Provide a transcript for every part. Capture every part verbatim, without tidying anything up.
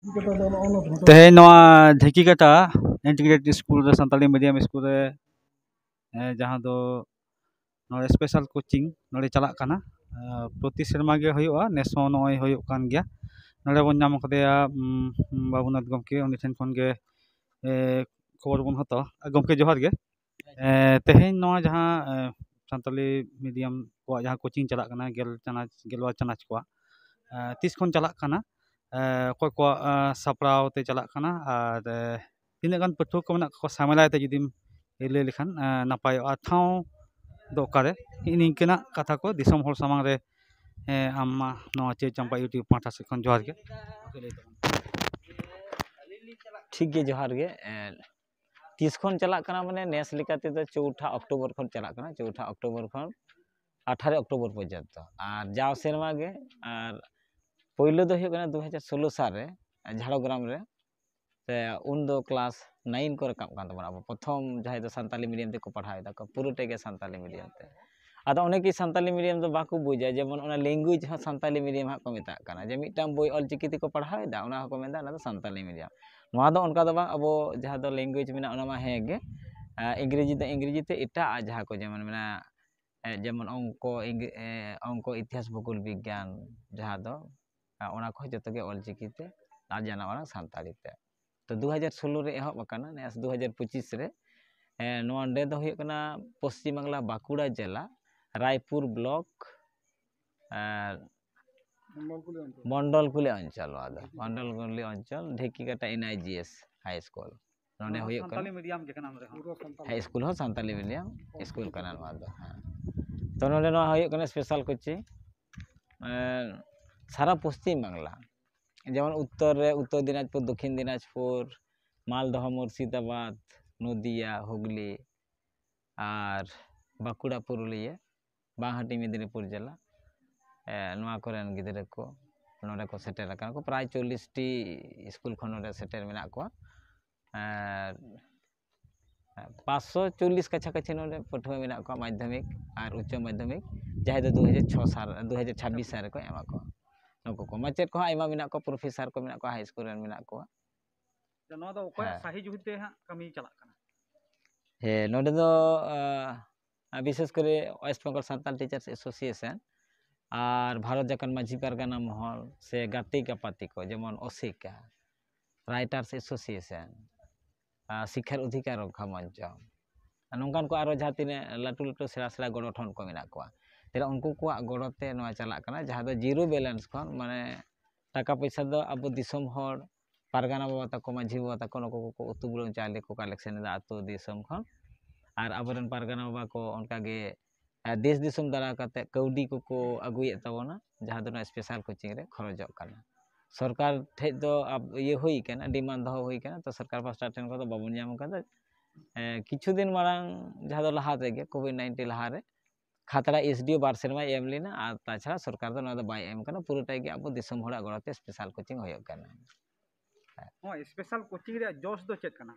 ᱛᱮᱦᱮᱧ ᱱᱚᱣᱟ Dhekikata integrated school ᱨᱮ, ᱥᱟᱱᱛᱟᱲᱤ ᱢᱤᱰᱤᱭᱟᱢ ᱥᱠᱩᱞ ᱨᱮ, ᱮ, ᱡᱟᱦᱟᱸ ᱫᱚ ᱱᱚᱰᱮ ᱥᱯᱮᱥᱟᱞ ᱠᱳᱪᱤᱝ ᱱᱚᱰᱮ ᱪᱟᱞᱟᱜ ᱠᱟᱱᱟ᱾ ᱮ, ᱯᱨᱚᱛᱤ ᱥᱮᱨᱢᱟ ᱜᱮ ᱦᱩᱭᱩᱜᱼᱟ, ᱱᱮᱥ ᱦᱚᱸ ᱱᱚᱜᱼᱚᱭ ᱦᱩᱭᱩᱜ ᱠᱟᱱ ᱜᱮᱭᱟ᱾ ᱱᱚᱰᱮ ᱵᱚᱱ ᱧᱟᱢ ᱠᱟᱫᱮᱭᱟ, ᱩᱢ, ᱵᱟᱵᱩᱱᱟᱛᱷ ᱜᱚᱢᱠᱮ, ᱩᱱᱤ ᱴᱷᱮᱱ ᱠᱷᱚᱱ ᱜᱮ, ᱮ, ᱠᱷᱚᱵᱚᱨ ᱵᱚᱱ ᱦᱟᱛᱟᱣᱟ᱾ ᱜᱚᱢᱠᱮ, ᱡᱚᱦᱟᱨ ᱜᱮ᱾ ᱮ, ᱛᱮᱦᱮᱧ ᱱᱚᱣᱟ ᱡᱟᱦᱟᱸ, ᱮ, ᱥᱟᱱᱛᱟᱞᱤ ᱢᱤᱰᱤᱭᱟᱢ ᱠᱚᱣᱟᱜ ᱡᱟᱦᱟᱸ ᱠᱳᱪᱤᱝ ᱪᱟᱞᱟᱜ ᱠᱟᱱᱟ, ᱜᱮᱞ ᱪᱟᱱᱟᱪ, ᱜᱮᱞᱵᱟᱨ ᱪᱟᱱᱟᱪ ᱠᱚᱣᱟᱜ, ᱮ, ᱛᱤᱥ ᱠᱷᱚᱱ ᱪᱟᱞᱟᱜ ᱠᱟᱱᱟ? ᱮ, ᱚᱠᱚᱭ ᱠᱚᱣᱟᱜ, ᱮ, ᱥᱟᱯᱲᱟᱣ ᱛᱮ ᱪᱟᱞᱟᱜ ᱠᱟᱱᱟ? ᱟᱨ, ᱮ, ᱛᱤᱱᱟᱹᱜ ᱜᱟᱱ ᱯᱟᱹᱴᱷᱩᱣᱟᱹ ᱠᱚ ᱢᱮᱱᱟᱜ ᱠᱚᱣᱟ ᱥᱟᱢᱮᱞᱟᱭ ᱛᱮ ᱡᱩᱫᱤᱢ ᱞᱟᱹᱭ ᱞᱮᱠᱷᱟᱱ, ᱮ, ᱱᱟᱯᱟᱭᱚᱜᱼᱟ᱾ ᱴᱷᱟᱶ ᱫᱚ ᱚᱠᱟᱨᱮ? ᱱᱤᱝᱠᱟᱹᱱᱟᱜ ᱠᱟᱛᱷᱟ ᱠᱚ ᱫᱤᱥᱚᱢ ᱦᱚᱲ ᱥᱟᱢᱟᱝ ᱨᱮ, ᱮ, ᱟᱢ ᱢᱟ ᱱᱚᱣᱟ ᱪᱟᱹᱭ ᱪᱟᱢᱯᱟ YouTube ᱯᱟᱦᱴᱟ ᱥᱮᱫ ᱠᱷᱚᱱ ᱡᱚᱦᱟᱨ ᱜᱮ᱾ ᱴᱷᱤᱠ ᱜᱮ, ᱡᱚᱦᱟᱨ ᱜᱮ᱾ ᱮ, ᱛᱤᱥ ᱠᱷᱚᱱ ᱪᱟᱞᱟᱜ ᱠᱟᱱᱟ? ᱢᱟᱱᱮ, ᱱᱮᱥ ᱞᱮᱠᱟ ᱛᱮᱫᱚ ᱪᱳᱣᱴᱷᱟ ᱚᱠᱴᱳᱵᱚᱨ ᱠᱷᱚᱱ ᱪᱟᱞᱟᱜ ᱠᱟᱱᱟ, ᱪᱳᱣᱴᱷᱟ ᱚᱠᱴᱳᱵᱚᱨ ᱠᱷᱚᱱ ᱟᱴᱷᱟᱨᱚ ᱚᱠᱴᱳᱵᱚᱨ ᱯᱚᱨᱡᱚᱱᱛᱚ᱾ ᱟᱨ ᱡᱟᱣ ᱥᱮᱨᱢᱟ ᱜᱮ, ᱟᱨ ᱯᱳᱭᱞᱳ ᱫᱚ ᱦᱩᱭᱩᱜ ᱠᱟᱱᱟ ᱫᱩ ᱦᱟᱡᱟᱨ ᱥᱳᱞᱳ ᱥᱟᱞ ᱨᱮ ᱡᱷᱟᱲᱜᱨᱟᱢ ᱨᱮ, ᱥᱮ ᱩᱱᱫᱚ ᱠᱞᱟᱥ ᱱᱟᱭᱤᱱ ᱠᱚ ᱨᱟᱠᱟᱵ ᱠᱟᱱ ᱛᱟᱵᱚᱱᱟ, ᱟᱵᱚ ᱯᱨᱚᱛᱷᱚᱢ ᱡᱟᱦᱟᱸᱭ ᱫᱚ ᱥᱟᱱᱛᱟᱞᱤ ᱢᱤᱰᱤᱭᱟᱢ ᱛᱮᱠᱚ ᱯᱟᱲᱦᱟᱣ ᱮᱫᱟ ᱠᱚ, ᱯᱩᱨᱟᱹᱴᱟ ᱜᱮ ᱥᱟᱱᱛᱟᱞᱤ ᱢᱤᱰᱤᱭᱟᱢ ᱛᱮ᱾ ᱟᱫᱚ ᱚᱱᱮ ᱠᱤ ᱥᱟᱱᱛᱟᱞᱤ ᱢᱤᱰᱤᱭᱟᱢ ᱫᱚ ᱵᱟᱠᱚ ᱵᱩᱡᱟ, ᱡᱮᱢᱚᱱ ᱚᱱᱟ ᱞᱮᱝᱜᱩᱭᱮᱡᱽ ᱦᱚᱸ ᱥᱟᱱᱛᱟᱞᱤ ᱢᱤᱰᱤᱭᱟᱢ ᱦᱟᱸᱜ ᱠᱚ ᱢᱮᱛᱟᱜ ᱠᱟᱱᱟ, ᱡᱮ ᱢᱤᱫᱴᱟᱝ ᱵᱳᱭ ᱚᱞ ᱪᱤᱠᱤ ᱛᱮᱠᱚ ᱯᱟᱲᱦᱟᱣ ᱮᱫᱟ, ᱚᱱᱟ ᱦᱚᱸᱠᱚ ᱢᱮᱱᱫᱟ ᱚᱱᱟ ᱫᱚ ᱥᱟᱱᱛᱟᱞᱤ ᱢᱤᱰᱤᱭᱟᱢ᱾ ᱱᱚᱣᱟ ᱫᱚ ᱚᱱᱠᱟ ᱫᱚ ᱵᱟᱝ, ᱟᱵᱚ ᱡᱟᱦᱟᱸ ᱫᱚ ᱞᱮᱝᱜᱩᱭᱮᱡᱽ ᱢᱮᱱᱟᱜᱼᱟ ᱚᱱᱟ ᱢᱟ ᱦᱮᱸ ᱜᱮ, ᱟᱨ ᱤᱝᱨᱮᱡᱤ ᱫᱚ ᱤᱝᱨᱮᱡᱤ ᱛᱮ, ᱮᱴᱟᱜ ᱟᱜ ᱡᱟᱦᱟᱸ ᱠᱚ ᱡᱮᱢᱚᱱ ᱢᱮᱱᱟᱜᱼᱟ, ᱮ, ᱡᱮᱢᱚᱱ ᱚᱝᱠᱚ, ᱤᱝ-, ᱮ, ᱚᱝᱠᱚ, ᱤᱛᱤᱦᱟᱥ, ᱵᱷᱩᱜᱳᱞ, ᱵᱤᱜᱽᱜᱟᱱ, ᱡᱟᱦᱟᱸ ᱫᱚ, ᱟ, ᱚᱱᱟ ᱠᱚᱦᱚᱸ ᱡᱚᱛᱚ ᱜᱮ ᱚᱞᱪᱤᱠᱤ ᱛᱮ ᱟᱨ ᱡᱟᱱᱟᱢ ᱟᱲᱟᱝ ᱥᱟᱱᱛᱟᱲᱤ ᱛᱮ᱾ ᱛᱚ, ᱫᱩ ᱦᱟᱡᱟᱨ ᱥᱳᱞᱳ ᱨᱮ ᱮᱦᱚᱵ ᱟᱠᱟᱱᱟ, ᱱᱮᱥ ᱫᱩ ᱦᱟᱡᱟᱨ ᱯᱚᱸᱪᱤᱥ ᱨᱮ᱾ ᱮ, ᱱᱚᱣᱟ ᱱᱚᱰᱮ ᱫᱚ ᱦᱩᱭᱩᱜ ᱠᱟᱱᱟ ᱯᱚᱥᱪᱤᱢ ᱵᱟᱝᱞᱟ ᱵᱟᱸᱠᱩᱲᱟ ᱡᱮᱞᱟ, ᱨᱟᱭᱯᱩᱨ ᱵᱞᱚᱠ, ᱮ, ᱢᱚᱱᱰᱚᱞ ᱠᱩᱞᱤ ᱚᱧᱪᱚᱞ, ᱱᱚᱣᱟ ᱫᱚ ᱢᱚᱱᱰᱚᱞ ᱠᱩᱞᱤ ᱚᱧᱪᱚᱞ, ᱰᱷᱮᱠᱤᱠᱟᱴᱟ ᱮᱱ ᱟᱭ ᱡᱤ ᱮᱥ ᱦᱟᱭ ᱥᱠᱩᱞ᱾ ᱱᱚᱰᱮ ᱦᱩᱭᱩᱜ ᱠᱟᱱᱟ᱾ ᱥᱟᱱᱛᱟᱞᱤ ᱢᱤᱰᱤᱭᱟᱢ ᱜᱮ ᱠᱟᱱᱟ ᱱᱚᱰᱮ ᱦᱚᱸ᱾ ᱦᱮᱸ, ᱥᱠᱩᱞ ᱦᱚᱸ ᱥᱟᱱᱛᱟᱞᱤ ᱢᱤᱰᱤᱭᱟᱢ ᱥᱠᱩᱞ ᱠᱟᱱᱟ ᱱᱚᱣᱟ ᱫᱚ᱾ ᱦᱮᱸ᱾ ᱛᱚ, ᱱᱚᱰᱮ ᱱᱚᱣᱟ ᱦᱩᱭᱩᱜ ᱠᱟᱱᱟ ᱥᱯᱮᱥᱟᱞ ᱠᱳᱪᱤᱝ᱾ ᱮᱸ, ᱥᱟᱨᱟ ᱯᱚᱥᱪᱤᱢ ᱵᱟᱝᱞᱟ, ᱡᱮᱢᱚᱱ ᱩᱛᱛᱚᱨ ᱨᱮ ᱩᱛᱛᱚᱨ ᱫᱤᱱᱟᱡᱽᱯᱩᱨ, ᱫᱚᱠᱠᱷᱤᱱ ᱫᱤᱱᱟᱡᱽᱯᱩᱨ, ᱢᱟᱞᱫᱚᱦᱚ, ᱢᱩᱨᱥᱤᱫᱟᱵᱟᱫᱽ, ᱱᱚᱫᱤᱭᱟ, ᱦᱩᱜᱽᱞᱤ, ᱟᱨ ᱵᱟᱸᱠᱩᱲᱟ, ᱯᱩᱨᱩᱞᱤᱭᱟᱹ, ᱵᱟᱝᱦᱟᱴᱤ, ᱢᱮᱫᱽᱱᱤᱯᱩᱨ ᱡᱮᱞᱟ, ᱮ, ᱱᱚᱣᱟ ᱠᱚᱨᱮᱱ ᱜᱤᱫᱽᱨᱟᱹ ᱠᱚ ᱱᱚᱰᱮ ᱠᱚ ᱥᱮᱴᱮᱨ ᱟᱠᱟᱱᱟ ᱠᱚ᱾ ᱯᱨᱟᱭ ᱪᱚᱞᱞᱤᱥ ᱴᱤ ᱥᱠᱩᱞ ᱠᱷᱚᱱ ᱱᱚᱰᱮ ᱥᱮᱴᱮᱨ ᱢᱮᱱᱟᱜ ᱠᱚᱣᱟ᱾ ᱟᱨ ᱯᱟᱸᱪᱥᱚ ᱪᱚᱞᱞᱤᱥ ᱠᱟᱪᱷᱟ ᱠᱟᱪᱷᱤ ᱱᱚᱰᱮ ᱯᱟᱹᱴᱷᱩᱣᱟᱹ ᱢᱮᱱᱟᱜ ᱠᱚᱣᱟ, ᱢᱟᱫᱽᱫᱷᱚᱢᱤᱠ ᱟᱨ ᱩᱪᱪᱚ ᱢᱟᱫᱽᱫᱷᱚᱢᱤᱠ, ᱡᱟᱦᱟᱸᱭ ᱫᱚ ᱫᱩ ᱦᱟᱡᱟᱨ ᱪᱷᱚ ᱥᱟᱞ, ᱫᱩ ᱦᱟᱡᱟᱨ ᱪᱷᱟᱵᱵᱤᱥ ᱥᱟᱞ ᱨᱮᱠᱚ ᱮᱢᱟ ᱠᱚᱣᱟ᱾ ᱱᱩᱠᱩ ᱠᱚ ᱢᱟᱪᱮᱫ ᱠᱚᱦᱚᱸ ᱟᱭᱢᱟ ᱢᱮᱱᱟᱜ ᱠᱚᱣᱟ, ᱯᱨᱚᱯᱷᱮᱥᱟᱨ ᱠᱚ ᱢᱮᱱᱟᱜ ᱠᱚᱣᱟ, ᱦᱟᱭ ᱥᱠᱩᱞ ᱨᱮᱱ ᱢᱮᱱᱟᱜ ᱠᱚᱣᱟ᱾ ᱛᱚ ᱱᱚᱣᱟ ᱫᱚ ᱚᱠᱚᱭᱟᱜ ᱦᱮᱸ᱾ ᱥᱟᱹᱦᱤ ᱡᱩᱦᱤ ᱛᱮ ᱦᱟᱸᱜ ᱠᱟᱹᱢᱤ ᱪᱟᱞᱟᱜ ᱠᱟᱱᱟ? ᱦᱮᱸ, ᱱᱚᱰᱮ ᱫᱚ ᱟᱸ, ᱵᱤᱥᱮᱥ ᱠᱚᱨᱮ West Bengal Santal teachers association ᱟᱨ ᱵᱷᱟᱨᱚᱛ ᱡᱷᱟᱲᱠᱷᱚᱸᱰ ᱢᱟᱹᱡᱷᱤ ᱯᱟᱨᱜᱟᱱᱟ ᱢᱚᱦᱚᱞ ᱥᱮ ᱜᱟᱛᱮ ᱜᱟᱯᱟᱛᱮ ᱠᱚ, ᱡᱮᱢᱚᱱ ᱚᱥᱤᱠᱟ, ᱨᱟᱭᱴᱟᱨᱥ ᱮᱥᱳᱥᱤᱭᱮᱥᱚᱱ, ᱟᱨ ᱥᱤᱠᱠᱷᱟᱨ ᱚᱫᱷᱤᱠᱟᱨ ᱨᱚᱠᱠᱷᱟ ᱢᱚᱧᱪᱚ, ᱟᱨ ᱱᱚᱝᱠᱟᱱ ᱠᱚ ᱟᱨᱚ ᱡᱟᱦᱟᱸ ᱛᱤᱱᱟᱹᱜ ᱞᱟᱹᱴᱩ ᱞᱟᱹᱴᱩ ᱥᱮᱬᱟ ᱥᱮᱬᱟ ᱜᱚᱱᱚᱴᱷᱚᱱ ᱠᱚ ᱢᱮᱱᱟᱜ ᱠᱚᱣᱟ, ᱛᱟᱦᱞᱮ ᱩᱱᱠᱩ ᱠᱚᱣᱟᱜ ᱜᱚᱲᱚ ᱛᱮ ᱱᱚᱣᱟ ᱪᱟᱞᱟᱜ ᱠᱟᱱᱟ, ᱡᱟᱦᱟᱸ ᱫᱚ ᱡᱤᱨᱳ ᱵᱮᱞᱮᱱᱥ ᱠᱷᱚᱱ, ᱢᱟᱱᱮ ᱴᱟᱠᱟ ᱯᱚᱭᱥᱟ ᱫᱚ ᱟᱵᱚ ᱫᱤᱥᱚᱢ ᱦᱚᱲ, ᱯᱟᱨᱜᱟᱱᱟ ᱵᱟᱵᱟ ᱛᱟᱠᱚ, ᱢᱟᱹᱡᱷᱤ ᱵᱟᱵᱟ ᱛᱟᱠᱚ, ᱱᱩᱠᱩ ᱠᱚᱠᱚ ᱩᱛᱩ ᱵᱩᱞᱩᱝ ᱪᱟᱣᱞᱮ ᱠᱚ ᱠᱟᱞᱮᱠᱥᱚᱱ ᱮᱫᱟ ᱟᱹᱛᱩ ᱫᱤᱥᱚᱢ ᱠᱷᱚᱱ᱾ ᱟᱨ ᱟᱵᱚᱨᱮᱱ ᱯᱟᱨᱜᱟᱱᱟ ᱵᱟᱵᱟ ᱠᱚ ᱚᱱᱠᱟᱜᱮ ᱟᱨ ᱫᱮᱥ ᱫᱤᱥᱚᱢ ᱫᱟᱬᱟ ᱠᱟᱛᱮ ᱠᱟᱹᱣᱰᱤ ᱠᱚᱠᱚ ᱟᱹᱜᱩᱭᱮᱫ ᱛᱟᱵᱚᱱᱟ, ᱡᱟᱦᱟᱸ ᱫᱚ ᱱᱚᱣᱟ ᱥᱯᱮᱥᱟᱞ ᱠᱳᱪᱤᱝ ᱨᱮ ᱠᱷᱚᱨᱚᱪᱚᱜ ᱠᱟᱱᱟ᱾ ᱥᱚᱨᱠᱟᱨ ᱴᱷᱮᱡ ᱫᱚ ᱟᱵ- ᱤᱭᱟᱹ ᱦᱩᱭ ᱠᱟᱱᱟ, ᱰᱤᱢᱟᱱᱰ ᱫᱚᱦᱚ ᱦᱩᱭ ᱠᱟᱱᱟ, ᱛᱚ ᱥᱚᱨᱠᱟᱨ ᱯᱟᱥᱴᱟ ᱴᱷᱮᱱ ᱠᱷᱚᱱ ᱫᱚ ᱵᱟᱵᱚᱱ ᱧᱟᱢ ᱠᱟᱫᱟ᱾ ᱮ, ᱠᱤᱪᱷᱩ ᱫᱤᱱ ᱢᱟᱲᱟᱝ, ᱡᱟᱦᱟᱸ ᱫᱚ ᱞᱟᱦᱟ ᱨᱮᱜᱮ, ᱠᱳᱵᱷᱤᱰ ᱱᱟᱭᱤᱱᱴᱤᱱ ᱞᱟᱦᱟᱨᱮ ᱠᱷᱟᱛᱲᱟ ᱮᱥᱰᱤᱳ ᱵᱟᱨ ᱥᱮᱨᱢᱟᱭ ᱮᱢ ᱞᱮᱱᱟ, ᱟᱨ ᱛᱟᱪᱷᱟᱲᱟ ᱥᱚᱨᱠᱟᱨ ᱫᱚ ᱱᱚᱣᱟ ᱫᱚ ᱵᱟᱭ ᱮᱢ ᱠᱟᱱᱟ, ᱯᱩᱨᱟᱹᱴᱟᱭ ᱜᱮ ᱟᱵᱚ ᱫᱤᱥᱚᱢ ᱦᱚᱲᱟᱜ ᱜᱚᱲᱚᱛᱮ ᱥᱯᱮᱥᱟᱞ ᱠᱳᱪᱤᱝ ᱦᱩᱭᱩᱜ ᱠᱟᱱᱟ᱾ ᱱᱚᱣᱟ ᱥᱯᱮᱥᱟᱞ ᱠᱳᱪᱤᱝ ᱨᱮᱭᱟᱜ ᱡᱚᱥ ᱫᱚ ᱪᱮᱫ ᱠᱟᱱᱟ?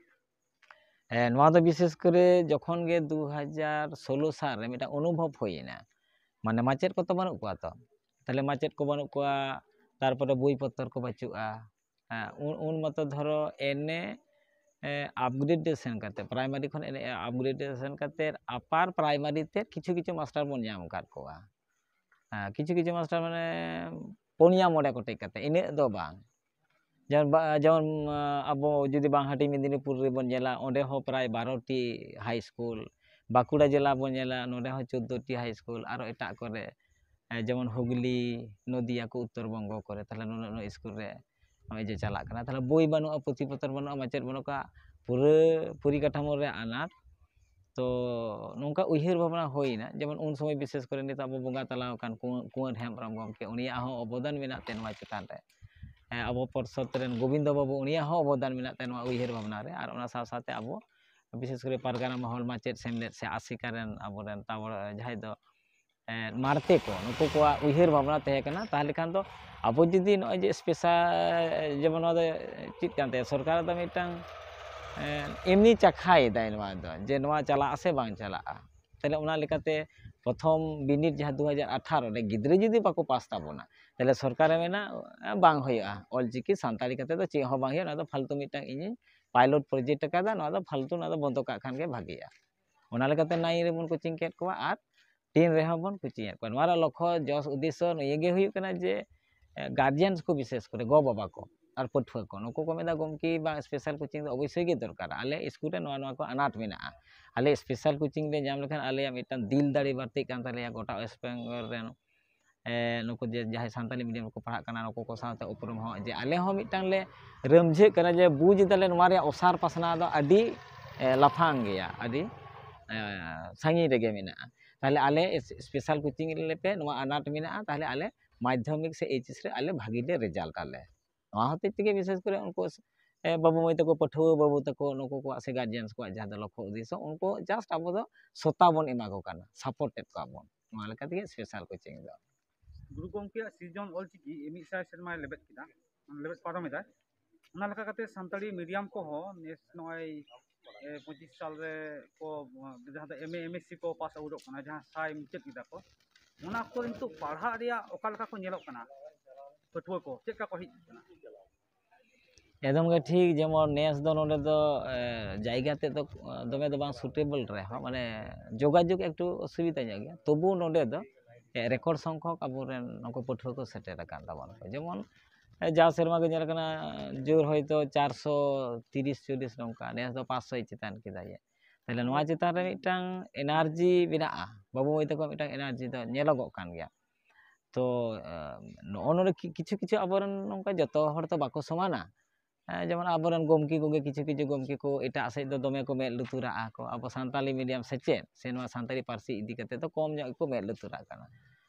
ᱦᱮᱸ, ᱱᱚᱣᱟ ᱫᱚ ᱵᱤᱥᱮᱥ ᱠᱚᱨᱮ ᱡᱚᱠᱷᱚᱱ ᱜᱮ ᱫᱩ ᱦᱟᱡᱟᱨ ᱥᱳᱞᱳ ᱥᱟᱞ ᱨᱮ ᱢᱤᱫᱴᱟᱝ ᱚᱱᱩᱵᱷᱚᱵ ᱦᱩᱭ ᱮᱱᱟ, ᱢᱟᱱᱮ ᱢᱟᱪᱮᱫ ᱠᱚ ᱛᱚ ᱵᱟᱹᱱᱩᱜ ᱠᱚᱣᱟ ᱛᱚ, ᱛᱟᱦᱞᱮ ᱢᱟᱪᱮᱫ ᱠᱚ ᱵᱟᱹᱱᱩᱜ ᱠᱚᱣᱟ, ᱛᱟᱨᱯᱚᱨᱮ ᱵᱳᱭ ᱯᱚᱛᱚᱨ ᱠᱚ ᱵᱟᱹᱪᱩᱜᱼᱟ᱾ ᱦᱮᱸ, ᱩᱱ ᱩᱱ ᱢᱟᱛᱚ ᱫᱷᱚᱨᱚ ᱮᱱᱮ ᱟᱯᱜᱨᱮᱰᱮᱥᱚᱱ ᱠᱟᱛᱮ, ᱯᱨᱟᱭᱢᱟᱨᱤ ᱠᱷᱚᱱ ᱮᱱᱮ ᱟᱯᱜᱨᱮᱰᱮᱥᱚᱱ ᱠᱟᱛᱮ ᱟᱯᱟᱨ ᱯᱨᱟᱭᱢᱟᱨᱤ ᱛᱮ ᱠᱤᱪᱷᱩ ᱠᱤᱪᱷᱩ ᱢᱟᱥᱴᱟᱨ ᱵᱚᱱ ᱧᱟᱢ ᱟᱠᱟᱫ ᱠᱚᱣᱟ᱾ ᱦᱮᱸ, ᱠᱤᱪᱷᱩ ᱠᱤᱪᱷᱩ ᱢᱟᱥᱴᱟᱨ ᱢᱟᱱᱮ ᱯᱩᱱᱭᱟ ᱢᱚᱬᱮ ᱜᱚᱴᱮᱡ ᱠᱟᱛᱮ, ᱤᱱᱟᱹᱜ ᱫᱚ ᱵᱟᱝ᱾ ᱡᱮᱢᱚᱱ ᱵᱟ- ᱡᱮᱢᱚᱱ ᱟᱵᱚ ᱡᱩᱫᱤ ᱵᱟᱝᱦᱟᱴᱤ ᱢᱮᱫᱤᱱᱤᱯᱩᱨ ᱨᱮᱵᱚᱱ ᱧᱮᱞᱟ, ᱚᱸᱰᱮ ᱦᱚᱸ ᱯᱨᱟᱭ ᱵᱟᱨᱚ ᱴᱤ ᱦᱟᱭ ᱥᱠᱩᱞ, ᱵᱟᱸᱠᱩᱲᱟ ᱡᱮᱞᱟ ᱵᱚᱱ ᱧᱮᱞᱟ, ᱱᱚᱸᱰᱮ ᱦᱚᱸ ᱪᱳᱫᱽᱫᱳ ᱴᱤ ᱦᱟᱭ ᱥᱠᱩᱞ, ᱟᱨᱚ ᱮᱴᱟᱜ ᱠᱚᱨᱮ, ᱮ, ᱡᱮᱢᱚᱱ ᱦᱩᱜᱽᱞᱤ, ᱱᱚᱫᱤᱭᱟ ᱠᱚ, ᱩᱛᱛᱚᱨ ᱵᱚᱝᱜᱚ ᱠᱚᱨᱮ, ᱛᱟᱦᱞᱮ ᱱᱩᱱᱟᱹᱜ ᱱᱩᱱᱟᱹᱜ ᱥᱠᱩᱞ ᱨᱮ ᱱᱚᱜᱼᱚᱭ ᱡᱮ ᱪᱟᱞᱟᱜ ᱠᱟᱱᱟ, ᱛᱟᱦᱞᱮ ᱵᱳᱭ ᱵᱟᱹᱱᱩᱜᱼᱟ, ᱯᱩᱛᱷᱤ ᱯᱚᱛᱚᱨ ᱵᱟᱹᱱᱩᱜᱼᱟ, ᱢᱟᱪᱮᱫ ᱵᱟᱹᱱᱩᱜ ᱠᱚᱣᱟ, ᱯᱩᱨᱟᱹ ᱯᱚᱨᱤᱠᱟᱴᱷᱟᱢᱳ ᱨᱮ ᱟᱱᱟᱴ᱾ ᱛᱚ ᱱᱚᱝᱠᱟ ᱩᱭᱦᱟᱹᱨ ᱵᱷᱟᱵᱽᱱᱟ ᱦᱩᱭᱱᱟ, ᱡᱮᱢᱚᱱ ᱩᱱ ᱥᱚᱢᱚᱭ ᱵᱤᱥᱮᱥ ᱠᱚᱨᱮ ᱱᱤᱛᱚᱜ ᱟᱵᱚ ᱵᱚᱸᱜᱟ ᱛᱟᱞᱟ ᱟᱠᱟᱱ ᱠᱩᱸ- ᱠᱩᱸᱣᱟᱨ ᱦᱮᱢᱵᱨᱚᱢ ᱜᱚᱢᱠᱮ, ᱩᱱᱤᱭᱟᱜ ᱦᱚᱸ ᱚᱵᱚᱫᱟᱱ ᱢᱮᱱᱟᱜ ᱛᱟᱭᱟ ᱱᱚᱣᱟ ᱪᱮᱛᱟᱱ ᱨᱮ᱾ ᱦᱮᱸ, ᱟᱵᱚ ᱯᱚᱨᱥᱚᱫ ᱨᱮᱱ ᱜᱳᱵᱤᱱᱫᱚ ᱵᱟᱹᱵᱩ, ᱩᱱᱤᱭᱟᱜ ᱦᱚᱸ ᱚᱵᱚᱫᱟᱱ ᱢᱮᱱᱟᱜ ᱛᱟᱭᱟ ᱱᱚᱣᱟ ᱩᱭᱦᱟᱹᱨ ᱵᱷᱟᱵᱽᱱᱟ ᱨᱮ᱾ ᱟᱨ ᱚᱱᱟ ᱥᱟᱶ ᱥᱟᱶᱛᱮ ᱟᱵᱚ ᱵᱤᱥᱮᱥ ᱠᱚᱨᱮ ᱯᱟᱨᱜᱟᱱᱟ ᱢᱚᱦᱚᱞ, ᱢᱟᱪᱮᱫ, ᱥᱮᱢᱞᱮᱫ ᱥᱮ ᱟᱥᱮᱠᱟ ᱨᱮᱱ ᱟᱵᱚᱨᱮᱱ ᱛᱟᱵᱚ ᱡᱟᱦᱟᱸᱭ ᱫᱚ ᱮ, ᱢᱟᱨᱛᱮ ᱠᱚ, ᱱᱩᱠᱩ ᱠᱚᱣᱟᱜ ᱩᱭᱦᱟᱹᱨ ᱵᱷᱟᱵᱽᱱᱟ ᱛᱟᱦᱮᱸ ᱠᱟᱱᱟ᱾ ᱛᱟᱦᱚᱞᱮ ᱠᱷᱟᱱ ᱫᱚ ᱟᱵᱚ ᱡᱩᱫᱤ ᱱᱚᱜᱼᱚᱭ ᱡᱮ ᱥᱯᱮᱥᱟᱞ, ᱡᱮᱢᱚᱱ ᱱᱚᱣᱟ ᱫᱚ ᱪᱮᱫ ᱠᱟᱱ ᱛᱟᱭᱟ, ᱥᱚᱨᱠᱟᱨᱟᱜ ᱫᱚ ᱢᱤᱫᱴᱟᱝ, ᱮ, ᱮᱢᱱᱤ ᱪᱟᱠᱷᱟᱭᱮᱫᱟᱭ ᱱᱚᱣᱟ ᱫᱚ, ᱡᱮ ᱱᱚᱣᱟ ᱪᱟᱞᱟᱜᱼᱟ ᱥᱮ ᱵᱟᱝ ᱪᱟᱞᱟᱜᱼᱟ᱾ ᱛᱟᱦᱞᱮ ᱚᱱᱟ ᱞᱮᱠᱟᱛᱮ ᱯᱨᱚᱛᱷᱚᱢ ᱵᱤᱱᱤᱰ ᱡᱟᱦᱟᱸ ᱫᱩ ᱦᱟᱡᱟᱨ ᱟᱴᱷᱟᱨᱚ ᱨᱮ ᱜᱤᱫᱽᱨᱟᱹ ᱡᱩᱫᱤ ᱵᱟᱠᱚ ᱯᱟᱥ ᱛᱟᱵᱚᱱᱟ, ᱛᱟᱦᱞᱮ ᱥᱚᱨᱠᱟᱨᱮ ᱢᱮᱱᱟ, "ᱵᱟᱝ ᱦᱩᱭᱩᱜᱼᱟ, ᱚᱞᱪᱤᱠᱤ ᱥᱟᱱᱛᱟᱲᱤ ᱠᱟᱛᱮ ᱫᱚ ᱪᱮᱫ ᱦᱚᱸ ᱵᱟᱝ ᱦᱩᱭᱩᱜᱼᱟ, ᱱᱚᱣᱟ ᱫᱚ ᱯᱷᱟᱞᱛᱩ ᱢᱤᱫᱴᱟᱝ ᱤᱧᱤᱧ ᱯᱟᱭᱞᱚᱴ ᱯᱨᱚᱡᱮᱠᱴ ᱟᱠᱟᱫᱟ, ᱱᱚᱣᱟ ᱫᱚ ᱯᱷᱟᱞᱛᱩ, ᱱᱚᱣᱟ ᱫᱚ ᱵᱚᱱᱫᱚ ᱠᱟᱜ ᱠᱷᱟᱱ ᱜᱮ ᱵᱷᱟᱜᱤᱜᱼᱟ᱾" ᱚᱱᱟ ᱞᱮᱠᱟᱛᱮ ᱱᱟᱭᱤᱱ ᱨᱮᱵᱚᱱ ᱠᱳᱪᱤᱝ ᱠᱮᱫ ᱠᱚᱣᱟ ᱟᱨ ᱴᱮᱱ ᱨᱮᱦᱚᱸ ᱵᱚᱱ ᱠᱳᱪᱤᱝ ᱮᱫ ᱠᱚᱣᱟ᱾ ᱱᱚᱣᱟ ᱨᱮᱭᱟᱜ ᱞᱚᱠᱠᱷᱚ ᱡᱚᱥ ᱩᱫᱽᱫᱮᱥᱥᱚ ᱱᱤᱭᱟᱹ ᱜᱮ ᱦᱩᱭᱩᱜ ᱠᱟᱱᱟ ᱡᱮ ᱜᱟᱨᱡᱮᱱᱥ ᱠᱚ, ᱵᱤᱥᱮᱥ ᱠᱚᱨᱮ ᱜᱚ ᱵᱟᱵᱟ ᱠᱚ ᱟᱨ ᱯᱟᱹᱴᱷᱩᱣᱟᱹ ᱠᱚ, ᱱᱩᱠᱩ ᱠᱚ ᱢᱮᱱᱫᱟ, "ᱜᱚᱢᱠᱮ, ᱵᱟᱝ, ᱥᱯᱮᱥᱟᱞ ᱠᱳᱪᱤᱝ ᱫᱚ ᱚᱵᱚᱥᱥᱳᱭ ᱜᱮ ᱫᱚᱨᱠᱟᱨ, ᱟᱞᱮ ᱥᱠᱩᱞ ᱨᱮ ᱱᱚᱣᱟ ᱱᱚᱣᱟ ᱠᱚ ᱟᱱᱟᱴ ᱢᱮᱱᱟᱜᱼᱟ, ᱟᱞᱮ ᱥᱯᱮᱥᱟᱞ ᱠᱳᱪᱤᱝ ᱞᱮ ᱧᱟᱢ ᱞᱮᱠᱷᱟᱱ ᱟᱞᱮᱭᱟᱜ ᱢᱤᱫᱴᱟᱝ ᱫᱤᱞ ᱫᱟᱲᱮ ᱵᱟᱹᱲᱛᱤᱜ ᱠᱟᱱ ᱛᱟᱞᱮᱭᱟ, ᱜᱚᱴᱟ ᱳᱭᱮᱥᱴ ᱵᱮᱝᱜᱚᱞ ᱨᱮᱱ ᱮ, ᱱᱩᱠᱩ ᱡᱮ ᱡᱟᱦᱟᱸᱭ ᱥᱟᱱᱛᱟᱞᱤ ᱢᱤᱰᱤᱭᱟᱢ ᱨᱮᱠᱚ ᱯᱟᱲᱦᱟᱜ ᱠᱟᱱᱟ, ᱱᱩᱠᱩ ᱠᱚ ᱥᱟᱶᱛᱮ ᱩᱯᱨᱩᱢ ᱦᱚᱸ, ᱡᱮ ᱟᱞᱮ ᱦᱚᱸ ᱢᱤᱫᱴᱟᱝ ᱞᱮ ᱨᱟᱹᱢᱡᱷᱟᱹᱜ ᱠᱟᱱᱟ ᱡᱮ ᱵᱩᱡᱽ ᱮᱫᱟᱞᱮ ᱱᱚᱣᱟ ᱨᱮᱭᱟᱜ ᱚᱥᱟᱨ ᱯᱟᱥᱱᱟᱣ ᱫᱚ ᱟᱹᱰᱤ, ᱮ, ᱞᱟᱯᱷᱟᱝ ᱜᱮᱭᱟ, ᱟᱹᱰᱤ, ᱮ, ᱥᱟᱺᱜᱤᱧ ᱨᱮᱜᱮ ᱢᱮᱱᱟᱜᱼᱟ᱾ ᱛᱟᱦᱞᱮ ᱟᱞᱮ ᱥᱯᱮᱥᱟᱞ ᱠᱳᱪᱤᱝ ᱞᱮᱯᱮ, ᱱᱚᱣᱟ ᱟᱱᱟᱴ ᱢᱮᱱᱟᱜᱼᱟ, ᱛᱟᱦᱞᱮ ᱟᱞᱮ ᱢᱟᱫᱽᱫᱷᱚᱢᱤᱠ ᱥᱮ ᱮᱭᱤᱪ ᱮᱥ ᱨᱮ ᱟᱞᱮ ᱵᱷᱟᱹᱜᱤ ᱞᱮ ᱨᱮᱡᱟᱞᱴ ᱟᱞᱮ᱾ ᱱᱚᱣᱟ ᱦᱚᱛᱮᱡ ᱛᱮᱜᱮ ᱵᱤᱥᱮᱥ ᱠᱚᱨᱮ ᱩᱱᱠᱩ, ᱮ, ᱵᱟᱹᱵᱩ ᱢᱟᱹᱭ ᱛᱟᱠᱚ, ᱯᱟᱹᱴᱷᱩᱣᱟᱹ ᱵᱟᱹᱵᱩ ᱛᱟᱠᱚ, ᱱᱩᱠᱩ ᱠᱚᱣᱟᱜ ᱥᱮ ᱜᱟᱨᱡᱮᱱᱥ ᱠᱚᱣᱟᱜ ᱡᱟᱦᱟᱸ ᱫᱚ ᱞᱚᱠᱠᱷᱚ ᱩᱫᱽᱫᱮᱥᱥᱚ, ᱩᱱᱠᱩ ᱡᱟᱥᱴ ᱟᱵᱚ ᱫᱚ ᱥᱚᱛᱟ ᱵᱚᱱ ᱮᱢᱟ ᱠᱚ ᱠᱟᱱᱟ, ᱥᱟᱯᱳᱨᱴ ᱮᱫ ᱠᱚᱣᱟ ᱵᱚᱱ᱾ ᱱᱚᱣᱟ ᱞᱮᱠᱟ ᱛᱮᱜᱮ ᱥᱯᱮᱥᱟᱞ ᱠᱳᱪᱤᱝ ᱫᱚ᱾ ᱜᱩᱨᱩ ᱜᱚᱢᱠᱮᱭᱟᱜ ᱥᱤᱨᱡᱚᱱ ᱚᱞᱪᱤᱠᱤ ᱢᱤᱫ ᱥᱟᱭ ᱥᱮᱨᱢᱟᱭ ᱞᱮᱵᱮᱫ ᱠᱮᱫᱟ, ᱞᱮᱵᱮᱫ ᱯᱟᱨᱚᱢ ᱮᱫᱟᱭ᱾ ᱚᱱᱟ ᱞᱮᱠᱟ ᱠᱟᱛᱮ ᱥᱟᱱᱛᱟᱲᱤ ᱢᱤᱰᱤᱭᱟᱢ ᱠᱚᱦᱚᱸ ᱱᱮᱥ ᱱᱚᱜᱼᱚᱭ, ᱮ, ᱯᱚᱸᱪᱤᱥ ᱥᱟᱞ ᱨᱮ ᱠᱚ, ᱡᱟᱦᱟᱸ ᱫᱚ ᱮᱢ ᱮ, ᱮᱢ ᱮᱥ ᱥᱤ ᱠᱚ ᱯᱟᱥ ᱟᱣᱩᱴᱚᱜ ᱠᱟᱱᱟ, ᱡᱟᱦᱟᱸ ᱥᱟᱭ ᱢᱩᱪᱟᱹᱫ ᱠᱮᱫᱟ ᱠᱚ, ᱚᱱᱟ ᱚᱠᱛᱚ ᱨᱮ ᱱᱤᱛᱚᱜ ᱯᱟᱲᱦᱟᱜ ᱨᱮᱭᱟᱜ ᱚᱠᱟ ᱞᱮᱠᱟ ᱠᱚ ᱧᱮᱞᱚᱜ ᱠᱟᱱᱟ? ᱯᱟᱹᱴᱷᱩᱣᱟᱹ ᱠᱚ ᱪᱮᱫ ᱞᱮᱠᱟ ᱠᱚ ᱦᱮᱡ ᱠᱟᱱᱟ? ᱮᱠᱫᱚᱢ ᱜᱮ ᱴᱷᱤᱠ᱾ ᱡᱮᱢᱚᱱ ᱱᱮᱥ ᱫᱚ ᱱᱚᱰᱮ ᱫᱚ, ᱮ, ᱡᱟᱭᱜᱟ ᱛᱮᱫ ᱫᱚ, ᱮ, ᱫᱚᱢᱮ ᱫᱚ ᱵᱟᱝ ᱥᱩᱴᱮᱵᱚᱞ ᱨᱮᱦᱚᱸ, ᱢᱟᱱᱮ, ᱡᱳᱜᱟᱡᱳᱜᱽ ᱮᱠᱴᱩ ᱚᱥᱩᱵᱤᱫᱟ ᱧᱚᱜ ᱜᱮᱭᱟ, ᱛᱚᱵᱩ ᱱᱚᱰᱮ ᱫᱚ, ᱮ, ᱨᱮᱠᱚᱨᱰ ᱥᱚᱝᱠᱷᱚᱠ ᱟᱵᱚᱨᱮᱱ ᱱᱩᱠᱩ ᱯᱟᱹᱴᱷᱩᱣᱟᱹ ᱠᱚ ᱥᱮᱴᱮᱨ ᱟᱠᱟᱱ ᱛᱟᱵᱚᱱᱟ ᱠᱚ᱾ ᱡᱮᱢᱚᱱ, ᱮ, ᱡᱟᱣ ᱥᱮᱨᱢᱟ ᱜᱮ ᱧᱮᱞ ᱠᱟᱱᱟ, ᱡᱳᱨ ᱦᱚᱭᱛᱳ ᱪᱟᱨᱥᱚ ᱛᱤᱨᱤᱥ ᱪᱚᱞᱞᱤᱥ ᱱᱚᱝᱠᱟ, ᱱᱮᱥ ᱫᱚ ᱯᱟᱸᱪᱥᱚᱭ ᱪᱮᱛᱟᱱ ᱠᱮᱫᱟᱭ᱾ ᱛᱟᱦᱞᱮ ᱱᱚᱣᱟ ᱪᱮᱛᱟᱱ ᱨᱮ ᱢᱤᱫᱴᱟᱝ ᱮᱱᱟᱨᱡᱤ ᱢᱮᱱᱟᱜᱼᱟ, ᱵᱟᱹᱵᱩ ᱢᱟᱹᱭ ᱛᱟᱠᱚᱣᱟᱜ ᱢᱤᱫᱴᱟᱝ ᱮᱱᱟᱨᱡᱤ ᱫᱚ ᱧᱮᱞᱚᱜᱚᱜ ᱠᱟᱱ ᱜᱮᱭᱟ᱾ ᱛᱚ, ᱮ, ᱱᱚᱜᱼᱚ ᱱᱚᱰᱮ ᱠᱤ-, ᱠᱤᱪᱷᱩ ᱠᱤᱪᱷᱩ ᱟᱵᱚᱨᱮᱱ ᱱᱚᱝᱠᱟ ᱡᱚᱛᱚ ᱦᱚᱲ ᱛᱚ ᱵᱟᱠᱚ ᱥᱚᱢᱟᱱᱟ᱾ ᱮ, ᱡᱮᱢᱚᱱ ᱟᱵᱚᱨᱮᱱ ᱜᱚᱢᱠᱮ ᱠᱚᱜᱮ, ᱠᱤᱪᱷᱩ ᱠᱤᱪᱷᱩ ᱜᱚᱢᱠᱮ ᱠᱚ ᱮᱴᱟᱜ ᱥᱮᱫ ᱫᱚ ᱫᱚᱢᱮ ᱠᱚ ᱢᱮᱫ ᱞᱩᱛᱩᱨᱟᱜᱼᱟ ᱠᱚ, ᱟᱵᱚ ᱥᱟᱱᱛᱟᱞᱤ ᱢᱤᱰᱤᱭᱟᱢ ᱥᱮᱪᱮᱫ ᱥᱮ ᱱᱚᱣᱟ ᱥᱟᱱᱛᱟᱲᱤ ᱯᱟᱹᱨᱥᱤ ᱤᱫᱤ ᱠᱟᱛᱮ ᱫᱚ ᱠᱚᱢ ᱧᱚᱜ ᱜᱮᱠᱚ ᱢᱮᱫ ᱞᱩᱛᱩᱨᱟᱜ ᱠᱟᱱᱟ᱾